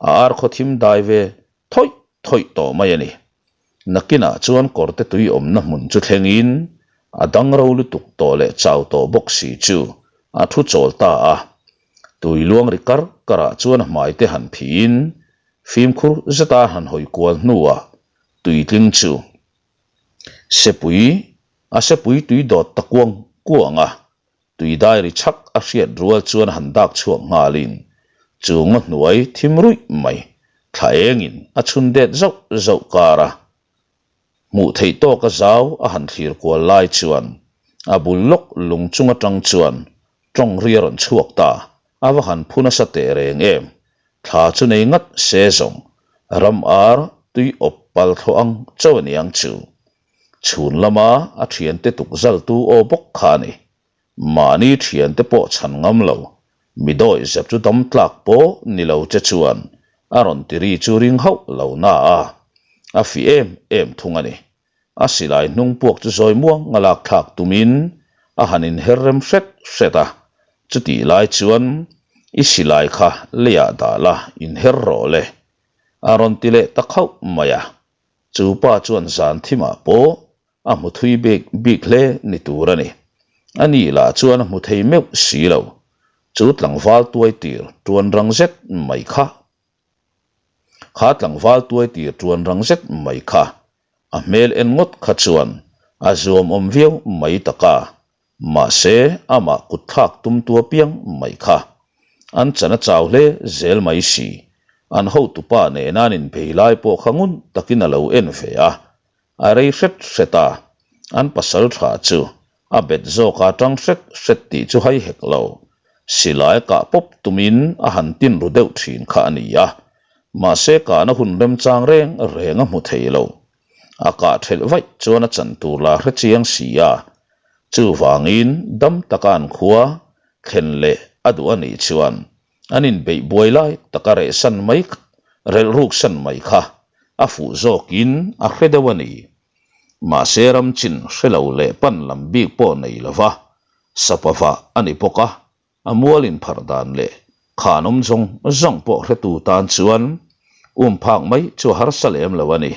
Speaker 1: a ar khawthim dai ve thawih thawih tawh mai a ni. Nakinah chuan kawrte tui awmna hmun chu thlengin a dang ro lutuk tawh leh chau tawh bawk si chu a thu chawl ta a. Tui luang ri kar karah chuan a hmaite han phihin fimkhur zeta han hawi kual hnuah tuitling chu sepui a sepui tui dawt ta kuang kuang a. Tui diary chhak a hriat rual chuan han dak chhuak nghalin chu ngaw hnuai thim ruih mai thla engin a chhun det zauh zauh kar a. Hmuh theih tawka zau a han thlir kual lai chuan a bul lawk lung chung atang chuan tawng ri a rawn chhuak ta, a va han phu nasa teh reng em, thla chu nei ngat se zawng ram ar tui awp pal thlawh ang chauh a niang chu. Chhun lama a thiante tuk zaltu aw bawk kha a ni. Mahni thiante pawh chhan ngam lo, mi dawi zep chu dam tlak pawh ni lo che chuan a rawn ti ri chu ring hauh lo na a, a fi em em thung a ni. A silai hnung puak chu zawi muang a lak thlak tumin a han inher rem hret hret a, chutih lai chuan i silai kha leiah dah la inher rawh le a rawn ti leh ta khauh mai a. Chu pa chuan zan thimah pawh a hmu thui bik bik hle ni tur a ni. A ni lah chuan a hmu thei meuh si lo. Chu tlangval tuai tir tuan rang zet mai kha. Kha tlangval tuai tir tuan rang zet mai kha. A hmel en ngawt kha chuan a zuamawm viau mai tak a. Mahse, amah kut thlak tumtu apiang mai kha. An chan a chau hle zel mai si. An hotupa nena an inbei lai pawh kha ngun takin a lo en ve a. A rei hret hret a, an pasal tha chu a bet zawk a tang hret hret tih chu hai hek lo. Silai a kah pawp tumin a han tin ru deuh thin kha a ni a. Mahse kahna hun remchang reng reng a hmu thei lo. A kah thelh vaih chuan a chan tur la hre chiang si a, chuvangin dam taka an khua thlen leh a duh a nih chuan an inbeih buai lai taka rehsan mai relh ruksan mai kha a fuh zawkin a hre deuh a ni. Mahse ram chin hre lo leh pan lam bik pawh nei lova sapavah a ni bawk a, A mual inpharh dan leh khan awm zawng zawng pawh hretu tan chuan um phak mai chu a harsa lem lo a ni.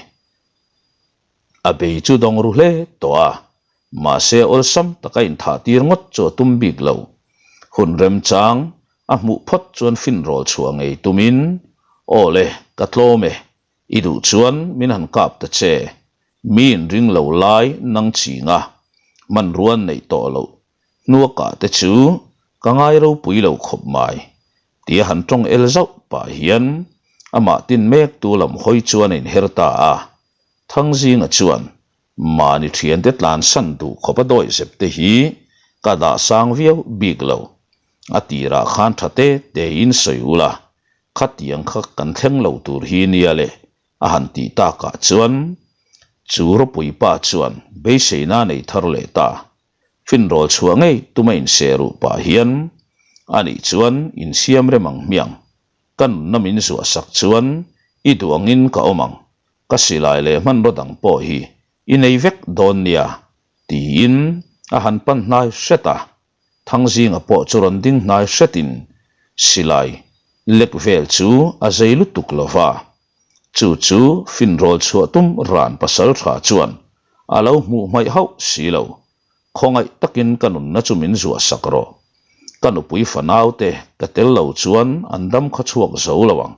Speaker 1: A bei chu dawng ru hle tawh a, mahse awlsam taka inthah tir ngawt chu a tum bik lo. Hun remchang a hmuh phawt chuan finrawl chhuah ngei tumin, Aw le, ka tlawm e, i duh chuan min han kap ta che, mi inring lo lai nang chinga hmanrua neih tawh loh Hnuakah te chu ka ngai ropui lo khawp mai, tia han tawng el zauh pah hian amah tin mek tu lam hawi chuan a inher ta a. Thangzinga chuan mahni thiante tlansan duh khawp a dawi zep te hi ka dah sang viau bik lo. A tirah khan tha te tein sawi ula, khatiang kha kan thleng lo tur hi nia le A han tih takah chuan chu ropui pa chuan beiseina a nei thar leh ta. Finrawl chhuah ngei tuma inseh ruh pah hian anih chuan insiam rem ang hmiang. Ka nunna min zuah sak chuan i duh angin ka awm ang, ka silai leh hmanraw dang pawh hi i nei vek dawn nia tiin a han pan hnai hret a. Thangzinga pawh chu rawn ding hnai hretin silai lek vel chu a zei lutuk lo va. Chu chu finrawl chhuah tum ran pasal tha chuan. A lo hmuh hmaih hauh si lo. Khawngaih takin ka nunna chu min zuah sak rawh. Ka nupui fanaute ka tel lo chuan an dam kha chhuak zo lo ang.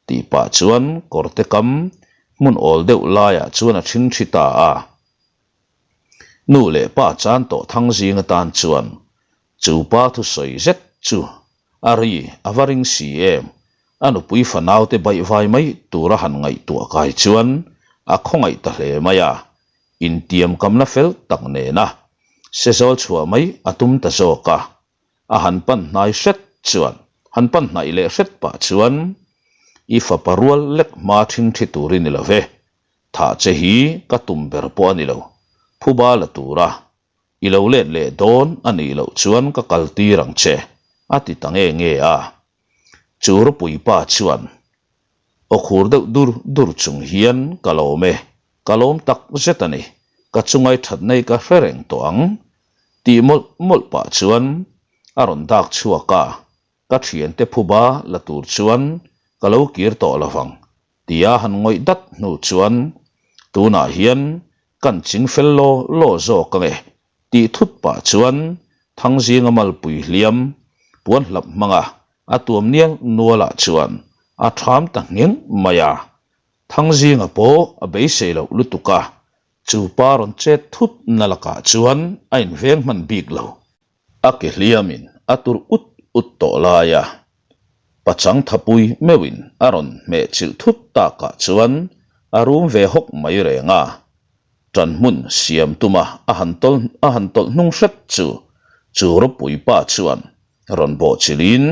Speaker 1: Tih pah chuan kawrte kam hmun awl deuh laiah chuan a ṭhingṭhi ta a. Nu leh pa chan tawh thang zing atan chuan chu pa thusawi zet chu a ri a va ring si em? A nupui fanaute baihvai mai tura han ngaihtuah kai chuan a khawngaih ta hle mai a, intiamkamna fel tak nena sezawl chhuah mai a tum ta zawk a. A han pan hnai hret chuan, han pan hnaih leh hret pah chuan, I fapa rual lek hma ṭhingṭhi tur i ni lo ve, thah che hi ka tum ber pawh a ni lo, phuba la tura i lo let leh dawn a nih loh chuan ka kal tir ang che, a ti ta nge nge a. Chu ropui pa chuan aw khur deuh dur dur chung hian ka lawm e, ka lawm tak zet a ni, ka chungai that nei ka hre reng tawh ang, tih mawlh mawlh pah chuan a rawn dak chhuak a, ka thiante phuba la tur chuan ka lo kir tawh lo vang, tia han ngawih dat hnu chuan tunah hian kan ching fel law law zawk ange tih thut pah chuan Thangzinga malpui hliam puan hlap hmanga a tuam nial nualah chuan a ṭham ta ngheng mai a. Thangzinga pawh a beisei loh lutuk a, chu pa rawn chet thut na lakah chuan a inveng hman bik lo. A ke hliamin a tur ut ut tawh lai a, pachang thapui meuhin a rawn hmeh chilh thut takah chuan a rum ve hawk mai reng a. Ṭan hmun siam tuma a han tawl a han tawlh hnung hret chu chu ropui pa chuan rawn bawh chilhin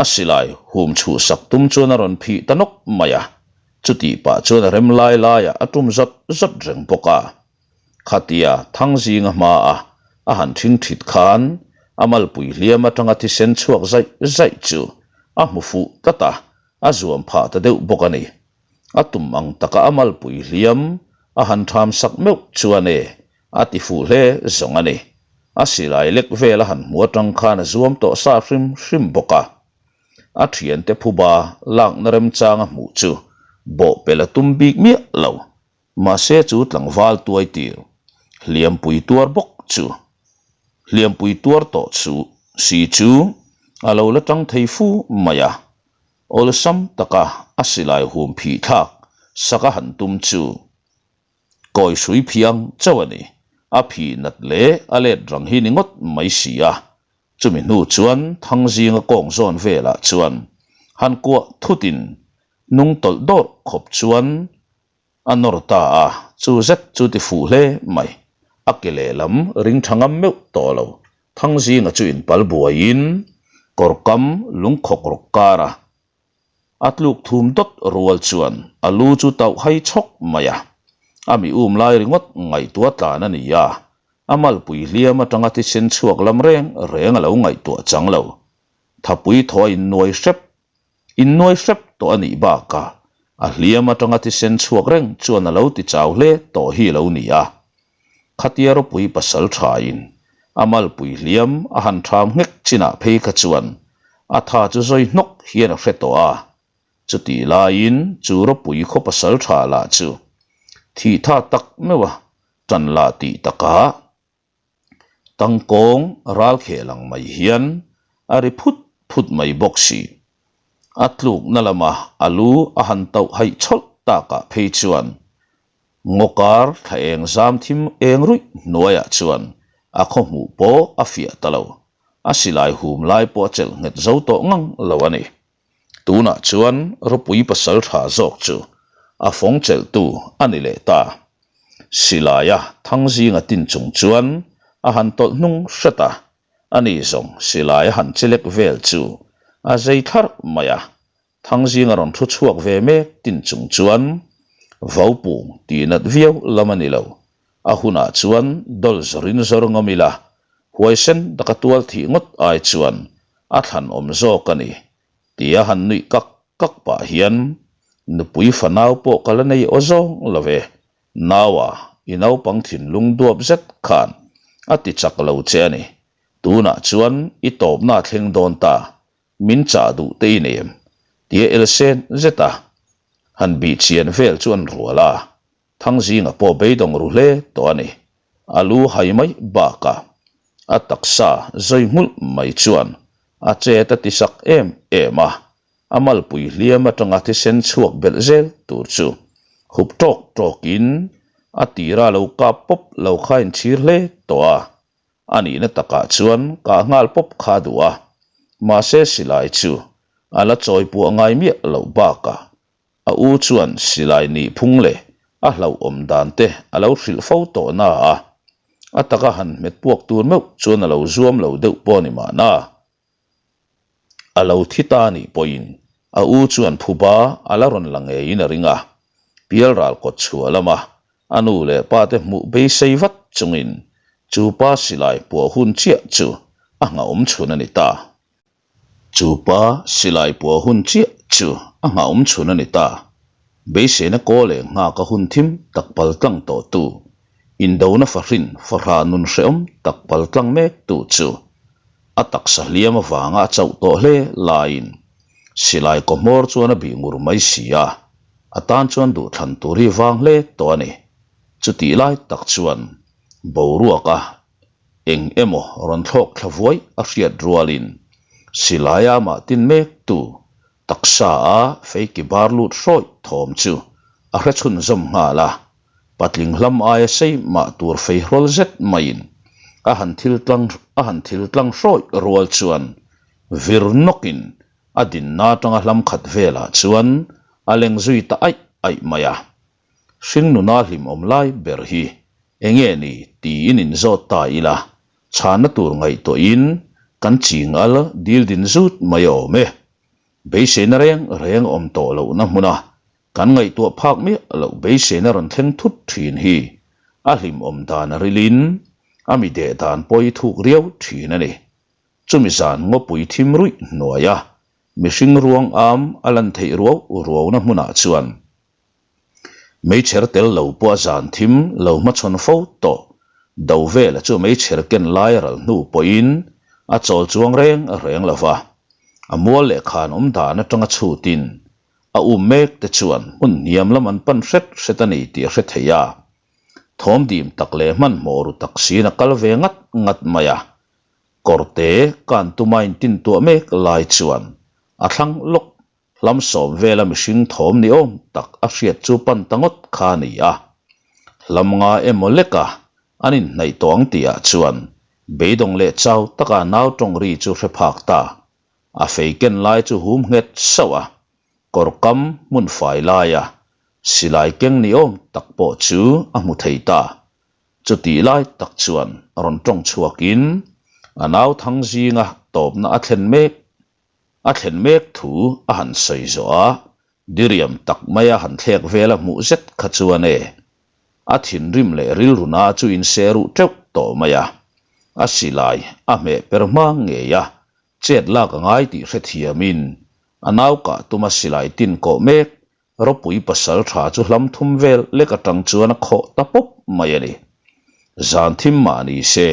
Speaker 1: a silai hum chhuhsak tum chuan a rawn phih ta nawk mai a, chutih pah chuan a rem lai laiah a tum zawt zawt reng bawk a. Khatia Thangzinga hmaa a han ṭhing ṭhit khan a malpui hliam aṭanga thisen chhuak zaih zaih chu a hmu fuh tlat a, a zuam phah ta deuh bawk a ni. A tum ang taka a malpui hliam a han ṭham sak meuh chuan e, a ti fuh hle zawng a ni. A silai lek vel a han hmu aṭang khan a zuam tawh sa hrim hrim bawk a. A ṭhiante phuba lakna remchang a hmuh chu bawhpelh a tum bik miah lo. Mahse chu tlangval tuai tir hliampui tuar bawk chu hliampui tuar tawh chu si chu a lo la tang thei fu mai a, awlsam taka a silai hum phih thlak sak a han tum chu kawi hrui phiang chauh a ni, a phih nat leh a let rang hi ni ngawt mai si a, chumi hnu chuan Thangzinga kawng zawn velah chuan han kuah thutin hnung tawlh dawrh khawp chuan A nawr ta a, chu zet chu ti fuh hle mai. A ke lehlam ring tha ngam meuh tawh lo. Thangzinga chu inpal buaiin kawr kam lungkhawk rawk kar a. A tluk thum dawt rual chuan a lu chu tauh hai chhawk mai a. A mi um lai ringawt ngaihtuah tlan a ni a, a malpui hliam atanga thisen chhuak lam reng reng a lo ngaihtuah chang lo. Thapui thaw a innuai hrep Innuai hrep tawh a nih bakah a hliam atanga thisen chhuak reng chuan a lo ti chau hle tawh hi lo ni a. Khatia ropui pasal thain a malpui hliam a han tham nghek chinah phei kha chuan a tha chu zawi hnawk hian a hre tawh a. Chutih laiin chu ropui khaw pasal tha lah chu thih tha tak meuh a tan lah tih takah Tangkawng ral khel ang mai hian a ri phut phut mai bawk si. A tlukna lama a lu a han tauh haih chhawlh takah phei chuan ngaw kar thla eng zam thim eng ruih hnuaiah chuan a khaw hmuh pawh a fiah ta lo. A silai hum lai pawh a chelh nghet zo tawh ngang lo a ni. Tunah chuan ropui pasal tha zawk chu a fawng chelhtu a ni leh ta. Silaia Thangzinga tin chung chuan a han tawlh hnung hret a, ani zawng silai a han chelek vel chu a zei thlarh mai a. Thangzinga rawn thu chhuak ve mek tin chung chuan Vaupung tihnat viau lam a ni lo, a hunah chuan dawl zawrin zawr ngam ila, huaisen taka tual thih ngawt ai chuan a thlan awm zawk a ni, tia han nuih kak kak pah hian, Nupui fanau pawh ka la nei aw zawng lo ve, naua i naupang thinlung duap zet khan a ti chak lo che a ni, tunah chuan i tawpna a thleng dawn ta, min chah duh te i nem, tia elsen zeta han bihchian vel chu an rual a. Thangzinga pawh beidawng ru hle tawh a ni. A lu hai mai bakah a taksa zawi nghulh mai chuan a chet a ti sak em em a, a malpui hliam atanga thisen chhuak belh zel tur chu hup tawk tawkin a tira lo kap pawp lo kha inchhir hle tawh a. A nihna takah chuan kah nghal pawp kha a duh a, mahse silai chu a la chawi puah ngai miah loh bakah a u chuan silai nih phung leh a hlauhawm dan te a lo hrilh fo tawh na a, a taka han hmet puak tur meuh chuan a lo zuam lo deuh pawh a ni mahna. A lo thi ta nih pawhin a u chuan phuba a la rawn la ngeiin a ring a, Pialral kawt chhuah lama a nu leh pa te hmuh beisei vat chungin chu pa silai puah hun chiah chu a nghahawm chhun a ni ta. Chu pa silai puah hun chiah chu a nghahawm chhun a ni ta. Beiseina kaw leh nghak a hun thim tak pal tlang tawh tu, indona fahrin fahrah nun hrehawm tak pal tlang mek tu chu a taksa hliam avanga a chauh tawh hle laiin silai kaw hmawr chuan a bih ngur mai si a, a tan chuan duhthlan tur hi vang hle tawh a ni. Chutih lai tak chuan boruaka eng emaw rawn thlawk thla vuai a hriat rualin silaia amah tin mek tu taksa a feiki bar lut hrawih thawm chu a hre chhunzawm nghal a. Patling hlam aia sei mah tur fei hrawl zet maiin a han thil tlang a han thil tlang hrawih rual chuan vir nawkin a dinna atanga hlam khat velah chuan a leng zui ta aih aih mai a. Hringnuna hlimawm lai ber hi enge ni tiin inzawt ta ila, chhana tur ngaihtuahin kan ching al dil din zut mai a awm e. Beiseina reng reng awm tawh lohna hmuna kan ngaihtuah phak miah loh beiseina rawn thleng thut thin hi a hlimawm dan a rilin a mi deh dan pawh i thuk riau thin a ni. Chumi zan ngawpui thim ruih hnuaia mihring ruang am a lan theih ruau ruauna hmunah chuan Meichher tel lo pawh a zan thim lo hmachhawn fo tawh. Do vela chu meichher ken lai a ral hnu pawhin a chawl chuang reng reng lo va. A mual leh khan awm dan atanga chhutin a um mek te chuan hmun hniam lam an pan hret hret a ni tih a hre thei a. Thawm dim tak leh hmanhmawh ru tak siin a kal ve ngat ngat mai a. Kawrte kan tuma intintuah mek lai chuan a thlang lawk Hlam sawm vela mihring thawm ni awm tak a hriat chu pan ta ngawt kha a ni a. Hlam nga emaw leka an inhnaih tawh ang tihah chuan beidawng leh chau taka nau tawng ri chu hre phak ta. A fei ken lai chu hum nghet sauh a, kawr kam hmun fai laia silai keng ni awm tak pawh chu a hmu thei ta. Chutih lai tak chuan rawn tawng chhuakin a nau thang zinga tawpna a thlen mek A thlen mek thu a han sawi zawh a, diriam tak maia han thlek vel a hmuh zet kha chuan e, a thinrim leh rilruna chu inseh ruh teuh tawh mai a. A silai a hmeh per hma ngei a, chet lak a ngai tih hrethiamin a nau kah tuma silai tin kawh mek Ropui pasal tha chu hlam thum vel lek atang chuan a khawh ta pawp mai a ni. Zan thim mah ni se,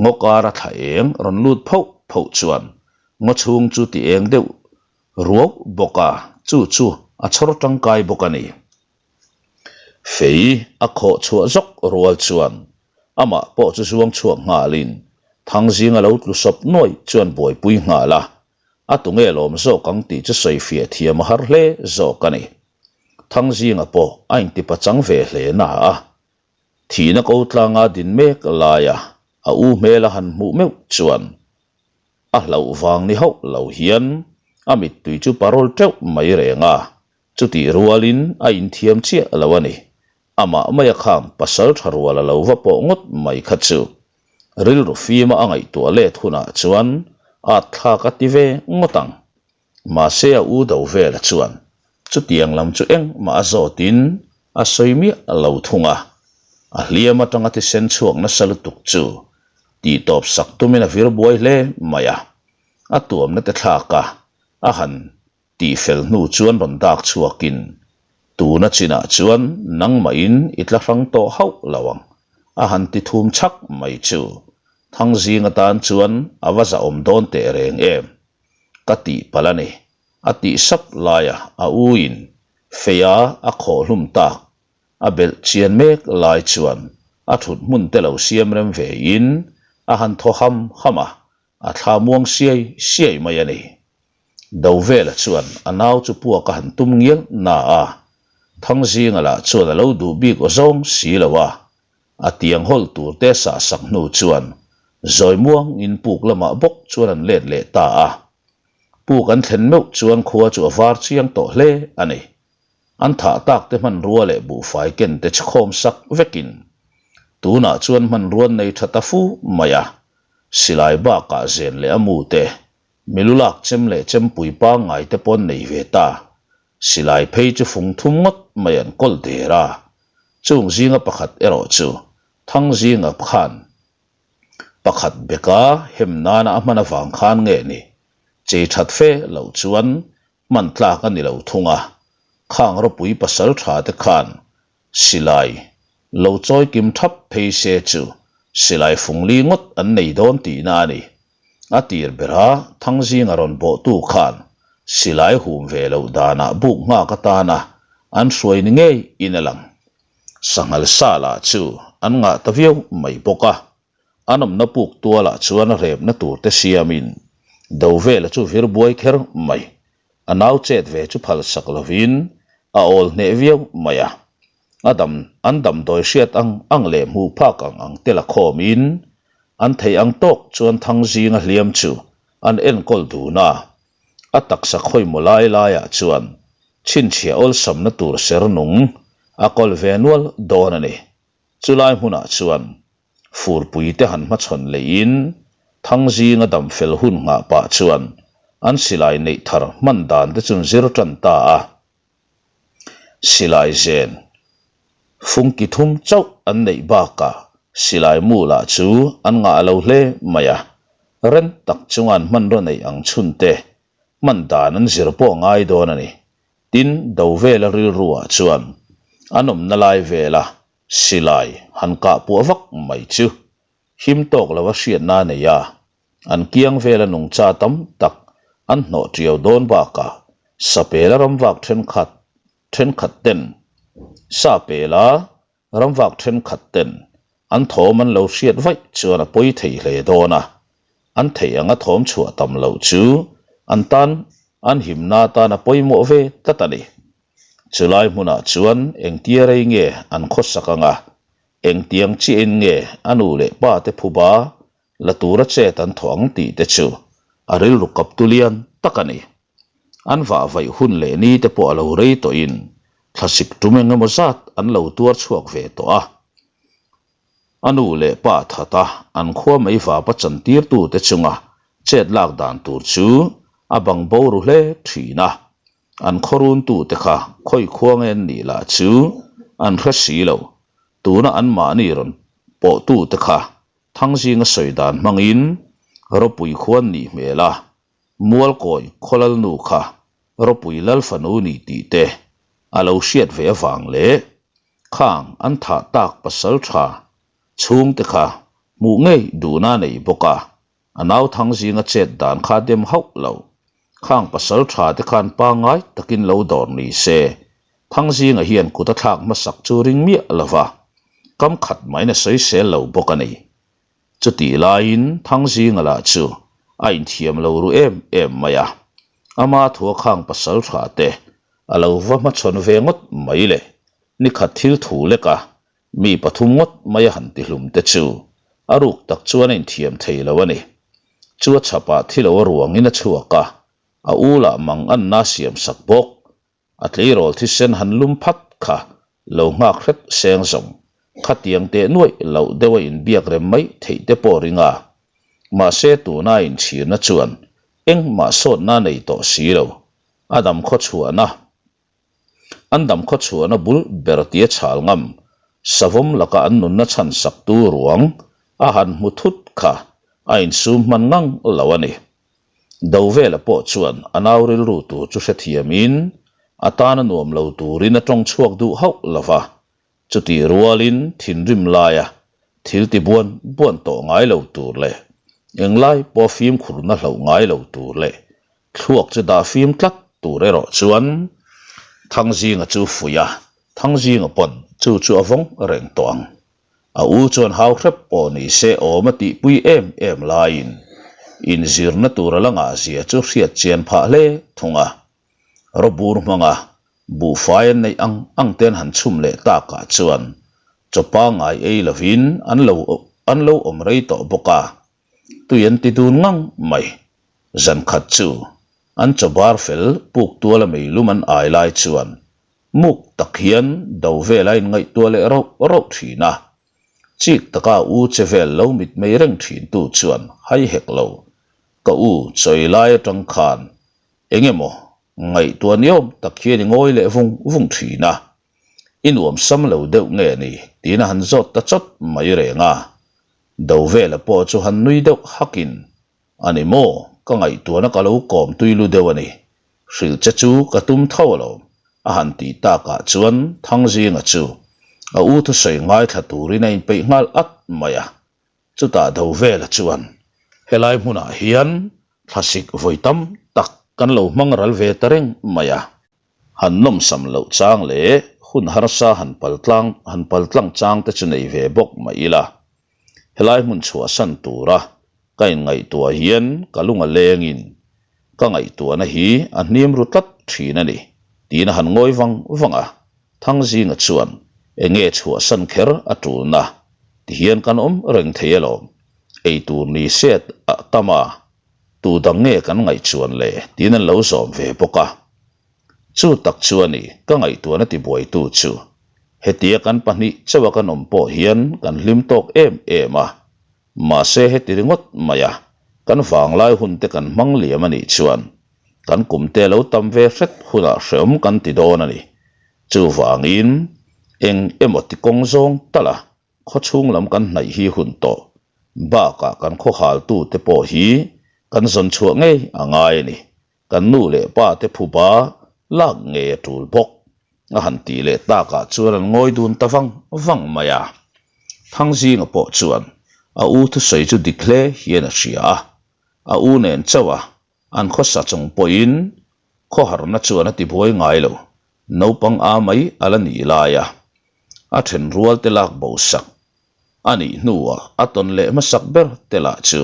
Speaker 1: ngaw kara thla eng rawn lut phoh phoh chuan ngaw chhung chu ti eng deuh ruau bawk a, chu chu a chhawr tangkai bawk a ni. Fei a khawh chhuah zawk rual chuan amah pawh chu zuang chhuak nghalin Thangzing a lo tlu sawp nuai chuan buaipui nghal a, A tunge lawm zawk ang tih chu sawifiah thiam a har hle zawk a ni. Thangzinga pawh a intipachang ve hle na a, thihna ko tlanga din mek laia a u hmel a han hmuh meuh chuan a hlauh vang ni hauh lo hian a mittui chu parawl teuh mai reng a, Chutih rualin a inthiam chiah lo a ni. Amah maia khang pasal tha rual a lo va pawh ngawt mai kha chu rilru fima a ngaihtuah let hunah chuan at thlak a ti ve ngawt ang. Mahse a u do vela chuan chutiang lam chu engmah a zawtin a sawi miah lo thung a. A hliam atanga thisen chhuak nasa lutuk chu tihtawp sak tumin a vir buai hle mai a. A tuamna te thlak a, a han Tihfel hnu chuan rawn dak chhuakin, Tuna chinah chuan nangmahin i tla hrang tawh hauh lo ang, a han ti thum chhak mai chu Thangzing atan chuan a va zahawm dawn teh reng em? Ka tih palh a ni, a tih sap laia a uin feia a khawh hlum tak. A belh chian mek lai chuan a thut hmun te lo siam rem ve in a han thaw ham ham a, a thla muang siai siai mai a ni. Dovela chuan a nau chu puak a han tum ngial na a, Thangzinga lah chuan a lo duh bik aw zawng si lo a, a tiang hawl tur te sah sak hnu chuan zawi muang in puk lamah bawk chuan an let leh ta a. Puk an thlen meuh chuan khua chu a var chiang tawh hle a ni. An thah tak te hmanrua leh buhfai ken te chhkhawm sak vekin tunah chuan hmanrua an nei tha ta fu mai a, silai bakah zen leh a mu te, milu lak chem leh chempui pangngai te pawh an nei ve ta. Silai phei chu fung thum ngawt mai an kawl der a, chung zinga pakhat erawh chu Thangzinga khan pakhat beka hem nana a hman avang khan nge ni, chei that fe loh chuan hman tlak a ni lo thung a, khang ropui pasal tha te khan silai lo chawi kim thap phei se chu silai fung li ngawt an nei dawn tihna a ni. A tir bera Thangzinga rawn bawhtu khan silai hum ve loh danah buk nghak atana an hruai ni ngei in a lang. Sanghal sa lah chu an ngah ta viau mai bawk a. An awmna puk tualah chuan repna tur te siamin Dovela chu vir buai kher mai. A nau chet ve chu phalsak lovin a awl hneh viau mai a. A dam an damdawi hriat ang ang leh hmuh phak ang ang te la khawmin an theih ang tawk chuan Thangzinga hliam chu an enkawl dun a. A taksa khawimaw lai laiah chuan chhinchhiah awlsamna tur ser nung a kawl ve nual dawn a ni. Chulai hmunah chuan furpui te han hmachhawn leihin Thangzinga dam fel hun nghah pah chuan an silai neih thar hman dan te chu an zir tan ta a. Silai zen fungki thum chauh an neih bakah silai mu lah chu an ngah lo hle mai a, rem tak chunga an hmanraw neih ang chhun te hman dan an zir pawh ngai dawn a ni. Tin, Dovela rilruah chuan an awmna lai vela silai han kah puah vak mai chu him tawk lova hriatna a nei a, an kiang vela nungcha tam tak an hnawh tiau dawn bakah sapela ramvak thenkhat thenkhat ten sapela Ramvak thenkhat ten an thawm an lo hriat vaih chuan a pawi thei hle dawn a, an theih anga thawm chhuah tam loh chu an tan an himna atan a pawimawh ve tlat a ni. Chulai hmunah chuan engtia rei nge an khawsak anga, engtiang chiahin nge a nu leh pa te phuba la tura chet an thawh ang tih te chu a rilru kaptu lian tak a ni. An vah vaih hun leh ni te pawh a lo rei tawhin thlasik tum eng emaw zat an lo tuar chhuak ve tawh a. A nu leh pa thata an khua mai vapa chantirtute chunga chet lak dan tur chu a bang bo ru hle thin a. An khawruntute kha khawi khua nge an nih lah chu an hre si lo. Tuna anmahni rawn pawhtute kha Thangzinga sawi dan hmangin ropui khuan nih hmel a, Mualkawi khawlalnu kha ropui lalfanu ni tih te a lo hriat ve avang leh khang an thah tak pasal tha chhungte kha hmuh ngei duhna a nei bawk a, a nau Thangzinga chet dan kha dem hauh lo. Khang pasal tha te khan pangngai takin lo dawr ni se, Thangzinga hian kut a thlak hmasak chu ring miah lo va, kam khat maiin a sawisel lo bawk a ni. Chutih laiin Thangzinga lah chu a inthiam lo ru em em mai a, ama thua khang pasal tha te a lo va hmachhawn ve ngawt mai le, nikhat thil thu lek a, mi pathum ngawt mai a han tihlum te chu a ruk tak chuan a inthiam thei lo a ni. Chu a chhapah thi lo a ruangin a chhuak a, a u lah mang anna siam sak bawk. A tleirawl thisen han lum phat kha lo nghak hret seng zawng, khatiang teh nuaih loh deuh a inbiak rem mai theih te pawh ring a. Mahse tuna a inchhirna chuan engmah sawtna a nei tawh si lo. A dam khawchhuahna An dam khawchhuahna bul ber tia chhal ngam, savawm laka an nunna chhan saktu ruang a han hmu thut kha a insum hman ngang lo a ni. Dovela pawh chuan a nau rilru tur chu hrethiamin a tana nuam lo turin a tawng chhuak duh hauh lo va, chutih rualin thinrim laia thil ti buan buan tawh ngai lo tur leh englai pawh fimkhurna hloh ngai lo tur leh thluak chu dah fim tlat tur erawh chuan Thangzinga chu fuih a, Thangzinga pawn. chu chu a vawng reng tawh ang. A u chuan hau hrep pawh ni se awm a tihpui em em laiin inzirna tur a la ngah zia chu hriat chian phah hle thung a. Rawbur hmanga buhfai an neih ang ang te an han chhum leh takah chuan chaw pangngai ei lovin an lo an lo awm rei tawh bawk a, tui an ti dun ngang mai. Zan khat chu an chaw bar fel puk tuala meilum an ai lai chuan muk tak hian do vel a inngaihtuah leh rauh rauh thin a. Chik taka u che vel lo mitmei reng thin tu chuan hai hek lo, ka u chawi lai atang khan eng emaw ngaihtuah niawm tak hian i ngawi leh vung vung thin a, i nuam sam lo deuh nge ni tiin a han zawt ta chawt mai reng a. Do vela pawh chu han nui deuh hakin, A ni maw, ka ngaihtuahna ka lo kawm tui lu deuh a ni, hrilh che chu ka tum tho alawm, a han tih takah chuan Thangzinga chu a u thusawi ngaithla turin a inpeih nghal at mai a. Chutah Dovela chuan, Helai hmunah hian thlasik vawi tam tak kan lo hmang ral ve ta reng mai a. Han nawmsam loh chang leh hun harsa han paltlang han paltlang chang te chu nei ve bawk mah ila, helai hmun chhuahsan tura ka inngaihtuah hian ka lung a lengin ka ngaihtuahna hi a hnim ru tlat thin a ni, tiin a han ngawi vang vang a. Thangzinga chuan, Enge chhuahsan kher a tulna? Tihian kan awm reng thei alawm. Eitur ni se a tam a, tu dang nge kan ngaihchuan le? tiin an lo zawm ve bawk a. Chu tak chu a ni, ka ngaihtuahna tibuaitu chu. Hetia kan pahnih chauha kan awm pawh hian kan hlim tawk em em a. Mahse heti ringawt mai a, kan vanglai hun te kan hmang liam a nih chuan kan kum te lo tam ve hret hunah hreawm kan ti dawn a ni. Chuvangin eng emaw ti kawng zawng tal a, khaw chhung lam kan hnaih hi hun tawh bakah kan khaw haltu te pawh hi kan zawn chhuah ngei a ngai a ni. Kan nu leh pa te phuba lak ngei a tul bawk. A han tih leh takah chuan an ngawi dun ta vang vang mai a. Thangzinga pawh chuan a u thusawi chu dik hle hian a hria a, a u nen chauh a an khawsa chung pawhin khawharna chuan a tibuai ngai lo, naupang a mai a la nih lai a, a then rual te lak bo sak a nih hnuah a tawn leh hmasak ber te lah chu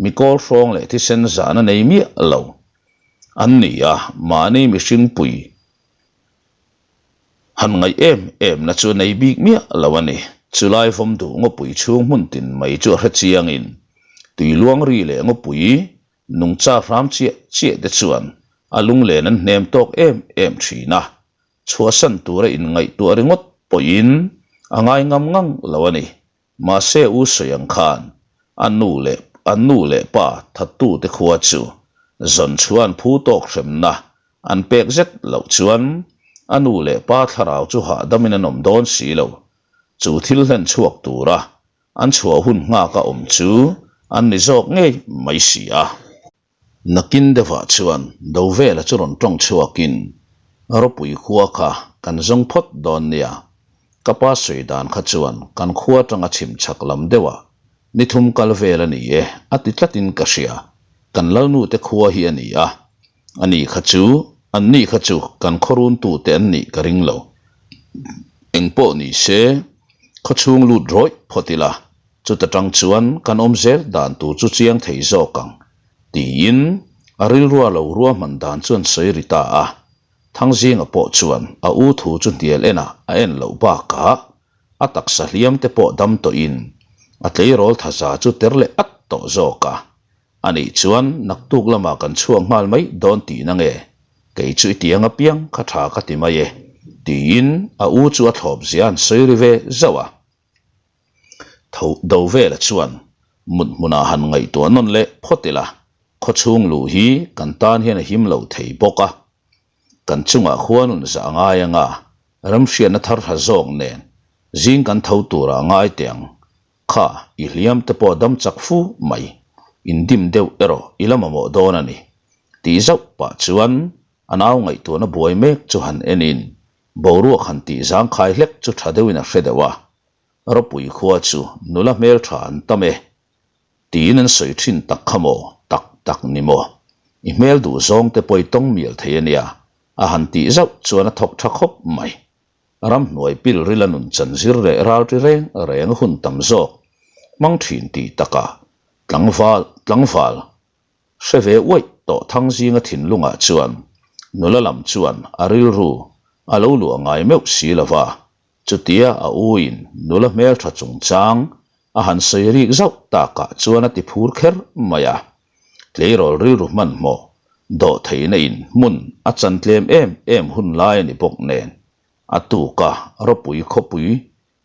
Speaker 1: mi kawl hrawng leh thisen zan a nei miah lo an ni a, mahni mihring pui Han ngaih em em na chu nei bik miah lo a ni. Chulai vawm duh ngawpui chhung hmun tin mai chu a hre chiangin tui luang ri leh ngawpui nungcha hram chiah chiah te chuan a lunglen an hnem tawk em em thin a, chhuahsan tura inngaihtuah ringawt pawhin a ngai ngam ngang lo a ni. Mahse u sawi ang khan a nu leh an nu leh pa thattute khua chu zawn chhuan phu tawk hremna an pek zet loh chuan a nu leh pa thlarau chu hahdamin an awm dawn si lo. Chu thil hlen chhuak tura an chhuah hun nghak a awm chu an ni zawk ngei mai si a. Nakin deuhah chuan Dovela chu rawn tawng chhuakin, Ropui khua kha kan zawng phawt dawn nia, ka pa sawi dan kha chuan kan khua atanga chhim chhak lam deuhah ni thum kal vel a ni e a ti tlatin ka hria, kan lalnute khua hi a ni a, ani kha chu anni kha chu kan khawruntute an nih ka ring lo. Engpawh ni se, khawchhung lut rawih phawt ila, Chuta tang chuan kan awm zel dan tur chu chiang thei zawk ang, tiin a rilrua lo ruahman dan chuan sawi ri ta a. Thangzinga pawh chuan a u thu chu hnial enah a en loh bakah a taksa hliam te pawh dam tawhin a tleirawl thaza chu ter leh at tawh zawk a. Anih chuan naktuk lamah kan chhuak nghal mai dawn tihna nge? Kei chu i tiang apiang kha tha ka ti mai e, tiin a u chu a thlawp zia an sawi ri ve zauh a. Tho do vela chuan mut hmunah han ngaihtuah nawn leh phawt ila, khawchhung luh hi kan tan hian a him lo thei bawk a. Kan chungah khuanun zah a ngai anga remhriatna thar hla zawk nen zing kan tho turah a ngai teh ang. Kha, i hliam te pawh dam chak fu mai, indim deuh erawh i la mamawh dawn a ni, tih zauh pah chuan a nau ngaihtuahna buai mek chu han enin Boruak han tih zangkhai hlek chu tha deuhin a hre deuh a, Ropui khua chu nula hmeltha an tam e tiin an sawi thin tak kha maw, tak tak ni maw? I hmel duh zawng te pawh i tawng mial thei a nia, a han tih zauh chuan a thawk tha khawp mai. Ramhnuai pil rila nun chan zir leh ralṭi reng reng a hun tam zawk hmang ṭhin tih takah tlangval tlangval hre ve uaih tawh Thangzinga thinlungah chuan nula lam chuan a rilru a lo luah ngai meuh si lo va, chutia a uin nula hmelṭha chungchang a han sawi rik zauh takah chuan a ti phur kher mai a. Tleirawl rilru hmanhmawh dawh theihna in hmun a chan tlem em em hun lai a ni bawk nen, a tuka ropui khawpui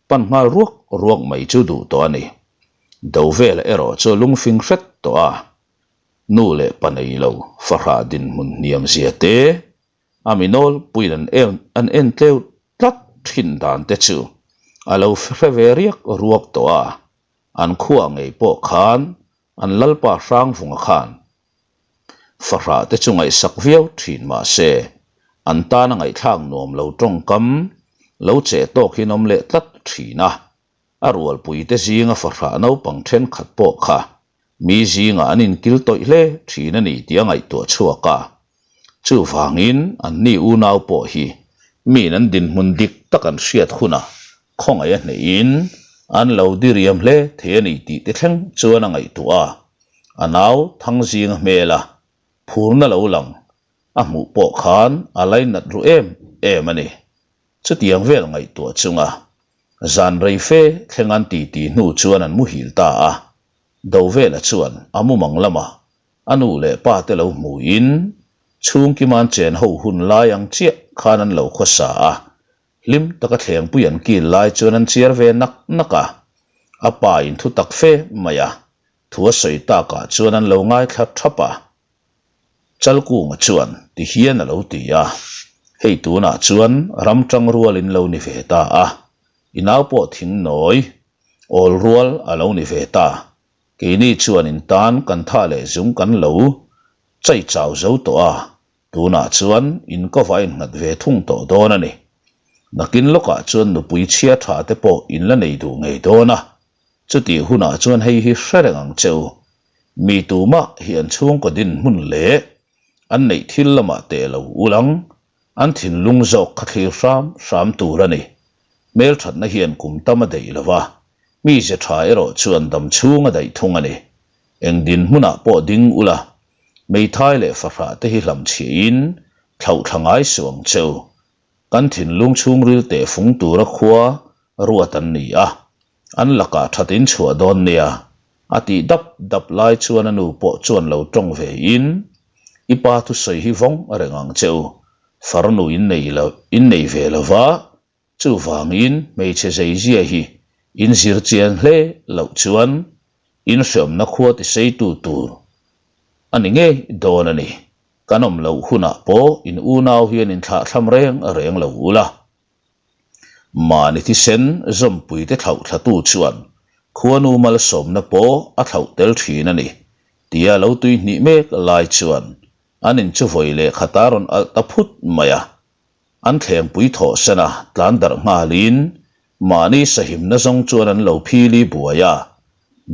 Speaker 1: pan nghal ruak ruak mai chu duh tawh a ni. Do vela erawh chu lungfing hret tawh a, nu leh pa nei lo fahrah dinhmun hniam zia te, a mi nawlpuiin an en an en tleu tlat thin dan te chu a lo hre ve riak ruak tawh a, an khuah ngei pawh khan An Lalpa Hrangvunga khan fahrah te chu ngaihsak viau thin mah se, an tana ngaihthlak nuam lo tawngkam lo cheh tawk hi an awm leh tlat thin a. A rualpui te zinga fahrah naupang thenkhat pawh kha mi zingah an inkil tawih hle thin a ni tih a ngaihtuah chhuak a. Chuvangin anni unau pawh hi miin an dinhmun dik tak an hriat hunah khawngaih a hnehin an lo diriam hle thei a ni tih te thleng chuan a ngaihtuah a. A nau Thangzinga hmela phurna lo lang a hmuh pawh khan a lainat ru em em a ni. Chutiang vel ngaihtuah chunga zan rei fe thleng an titi hnu chuan an muhil ta a. Dovela chuan a mumang lamah A nu leh pa te lo hmuin chhungkima'n chen ho hun lai ang chiah khan an lo khawsa a, hlim taka thlengpui an kil lai chuan an chiar ve nak nak a. A pa in thu tak fe mai a, thu a sawi takah chuan an lo ngaithla thap a. Chalkunga chuan ti hian a lo ti a, Hei tunah chuan ram tang rual in lo ni ve ta a, i nau pawh thing nawi awl rual a lo ni ve ta, Keini chuan in tan kan tha leh zung kan lo chai chau zo tawh a, tunah chuan in kawva a innghat ve thung tawh dawn a ni. Nakin lawkah chuan nupui chhia tha te pawh in la nei duh ngei dawn a, chutih hunah chuan hei hi hre reng ang che u. Mi tumah hi an chhungkaw dinhmun leh an neih thil lamah teh lo ulang An thinlung zawk kha thlir hram hram tur a ni. Hmelthatna hian kum tam a daih lo va, mize tha erawh chuan dam chhung a daih thung a ni. Eng dinhmunah pawh ding ula, meithai leh fahrah te hi hlamchhiahin thlauhthla ngai suh ang che u. Kan thinlung chhungril teh fung tura khua ruat an ni a, An lakah that in chhuah dawn nia, a tih dap dap lai chuan a nu pawh chuan lo tawng ve in, I pa thusawi hi vawng reng ang che u, farnu in nei lo in nei ve lo va, chuvangin hmeichhe zeizia hi in zir chian hle loh chuan in hreawmna khua tiseitu tur a ni ngei dawn a ni, kan awm loh hunah pawh in unau hian in thlahthlam reng reng lo ula. Mahni thisen zawmpuite thlauh thlatu chuan khuanu malsawmna pawh a thlauh tel thin a ni, tia lo tui hnih mek lai chuan an in chu vawi leh khat a rawn alh ta phut mai a. An thlengpui thawh sen a tlan darh nghalin mahni sahimna zawng chuan an lo phili buai a.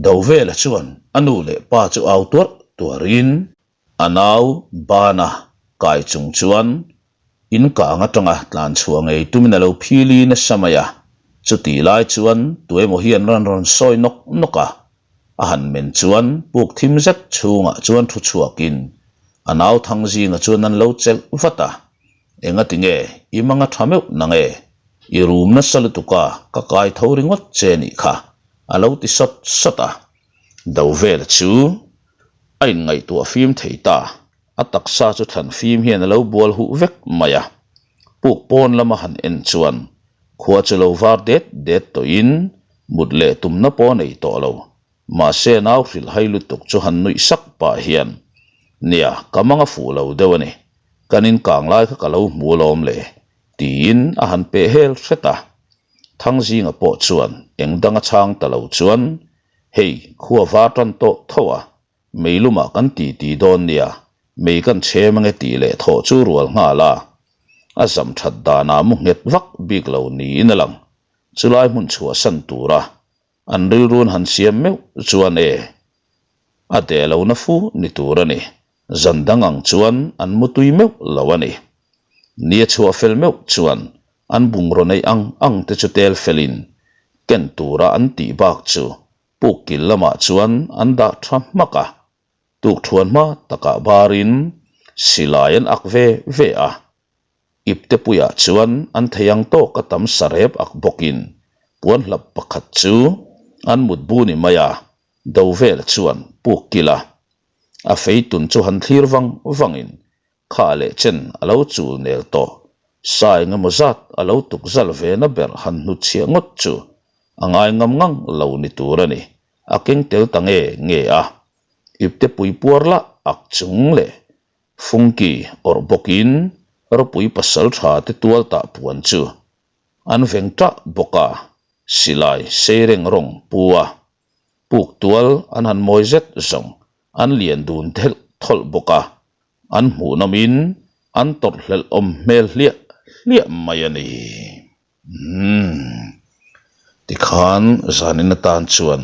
Speaker 1: Dovela chuan a nu leh pa chu au tuarh tuarhin, A nau bana kai chung chuan in kang atanga tlan chhuah ngei tumin a lo phili nasa mai a, chutih lai chuan tuemaw hian rawn rawn sawi nawk nawk a, a han men chuan puk thim zet chhungah chuan thu chhuakin a nau thang zinga chuan an lo chelh vat a, Engati nge i manga tha meuh nang e, i rum nasa lutuk a, ka kai tho ringawt che nih kha, a lo ti sawt sawt a. Dovela chu a inngaihtuah fim thei ta, a taksa chu thlan fim hian a lo bual huh vek mai a. Puk pawn lama han en chuan khua chu lo var det det tawhin mut leh tumna pawh a nei tawh lo. Mahse nau hrilh hai lutuk chu han nuih sak pah hian, Nia, ka mang a fuh lo deuh a ni, kan inkang lai kha ka lo hmu alawm le, tiin a han peh hel hret a. Thangzinga pawh chuan eng danga chhang ta lo chuan, Hei, khua var tan tawh tho a, mei lumah kan ti ti dawn nia, mei kan chhem ange tih leh thawh chu rual nghal a. A zam that danah mu nghet vak bik lo niin a lang. Chulai hmun chhuahsan tura an rilrun han siam meuh chuan e, a deh lo na fu ni tur a ni. Zan dang ang chuan an mutui meuh lo a ni. Ni a chhuah fel meuh chuan. An bungraw neih ang ang te chu tel felin ken tura an tih bak chu puk kil lamah chuan an dah tha hmak a. Tukthuan hma takah barin silai an ak ve ve a. Iptepuiah chuan an thei ang tawka tam sarep ak bawkin puanhlap pakhat chu an mutbu ni mai a, do vel chuan puk kil a. A feitun chu han thlir vang vangin kha leh chen a lo chul nel tawh. Sa engemaw zat a lo tuk zal ve na ber han hnutchhiah ngawt chu a ngai ngam ngang lo ni tur a ni. A keng tel ta nge nge a. Iptepui puar lah ak chung leh Fungki awrh bawkin ropui pasal tha te tual tah puan chu an veng tah bawk a, silai sei reng rawng pu a. Puk tual an han mawi zet zawng an lian dun thelh thawlh bawk a, an hmuhnawmin an tawrh hlelh awm hmel hliah hliah mai a ni. Umm. Tikhan zanin atan chuan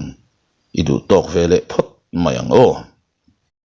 Speaker 1: i duh tawk ve leh phawt mai ang aw.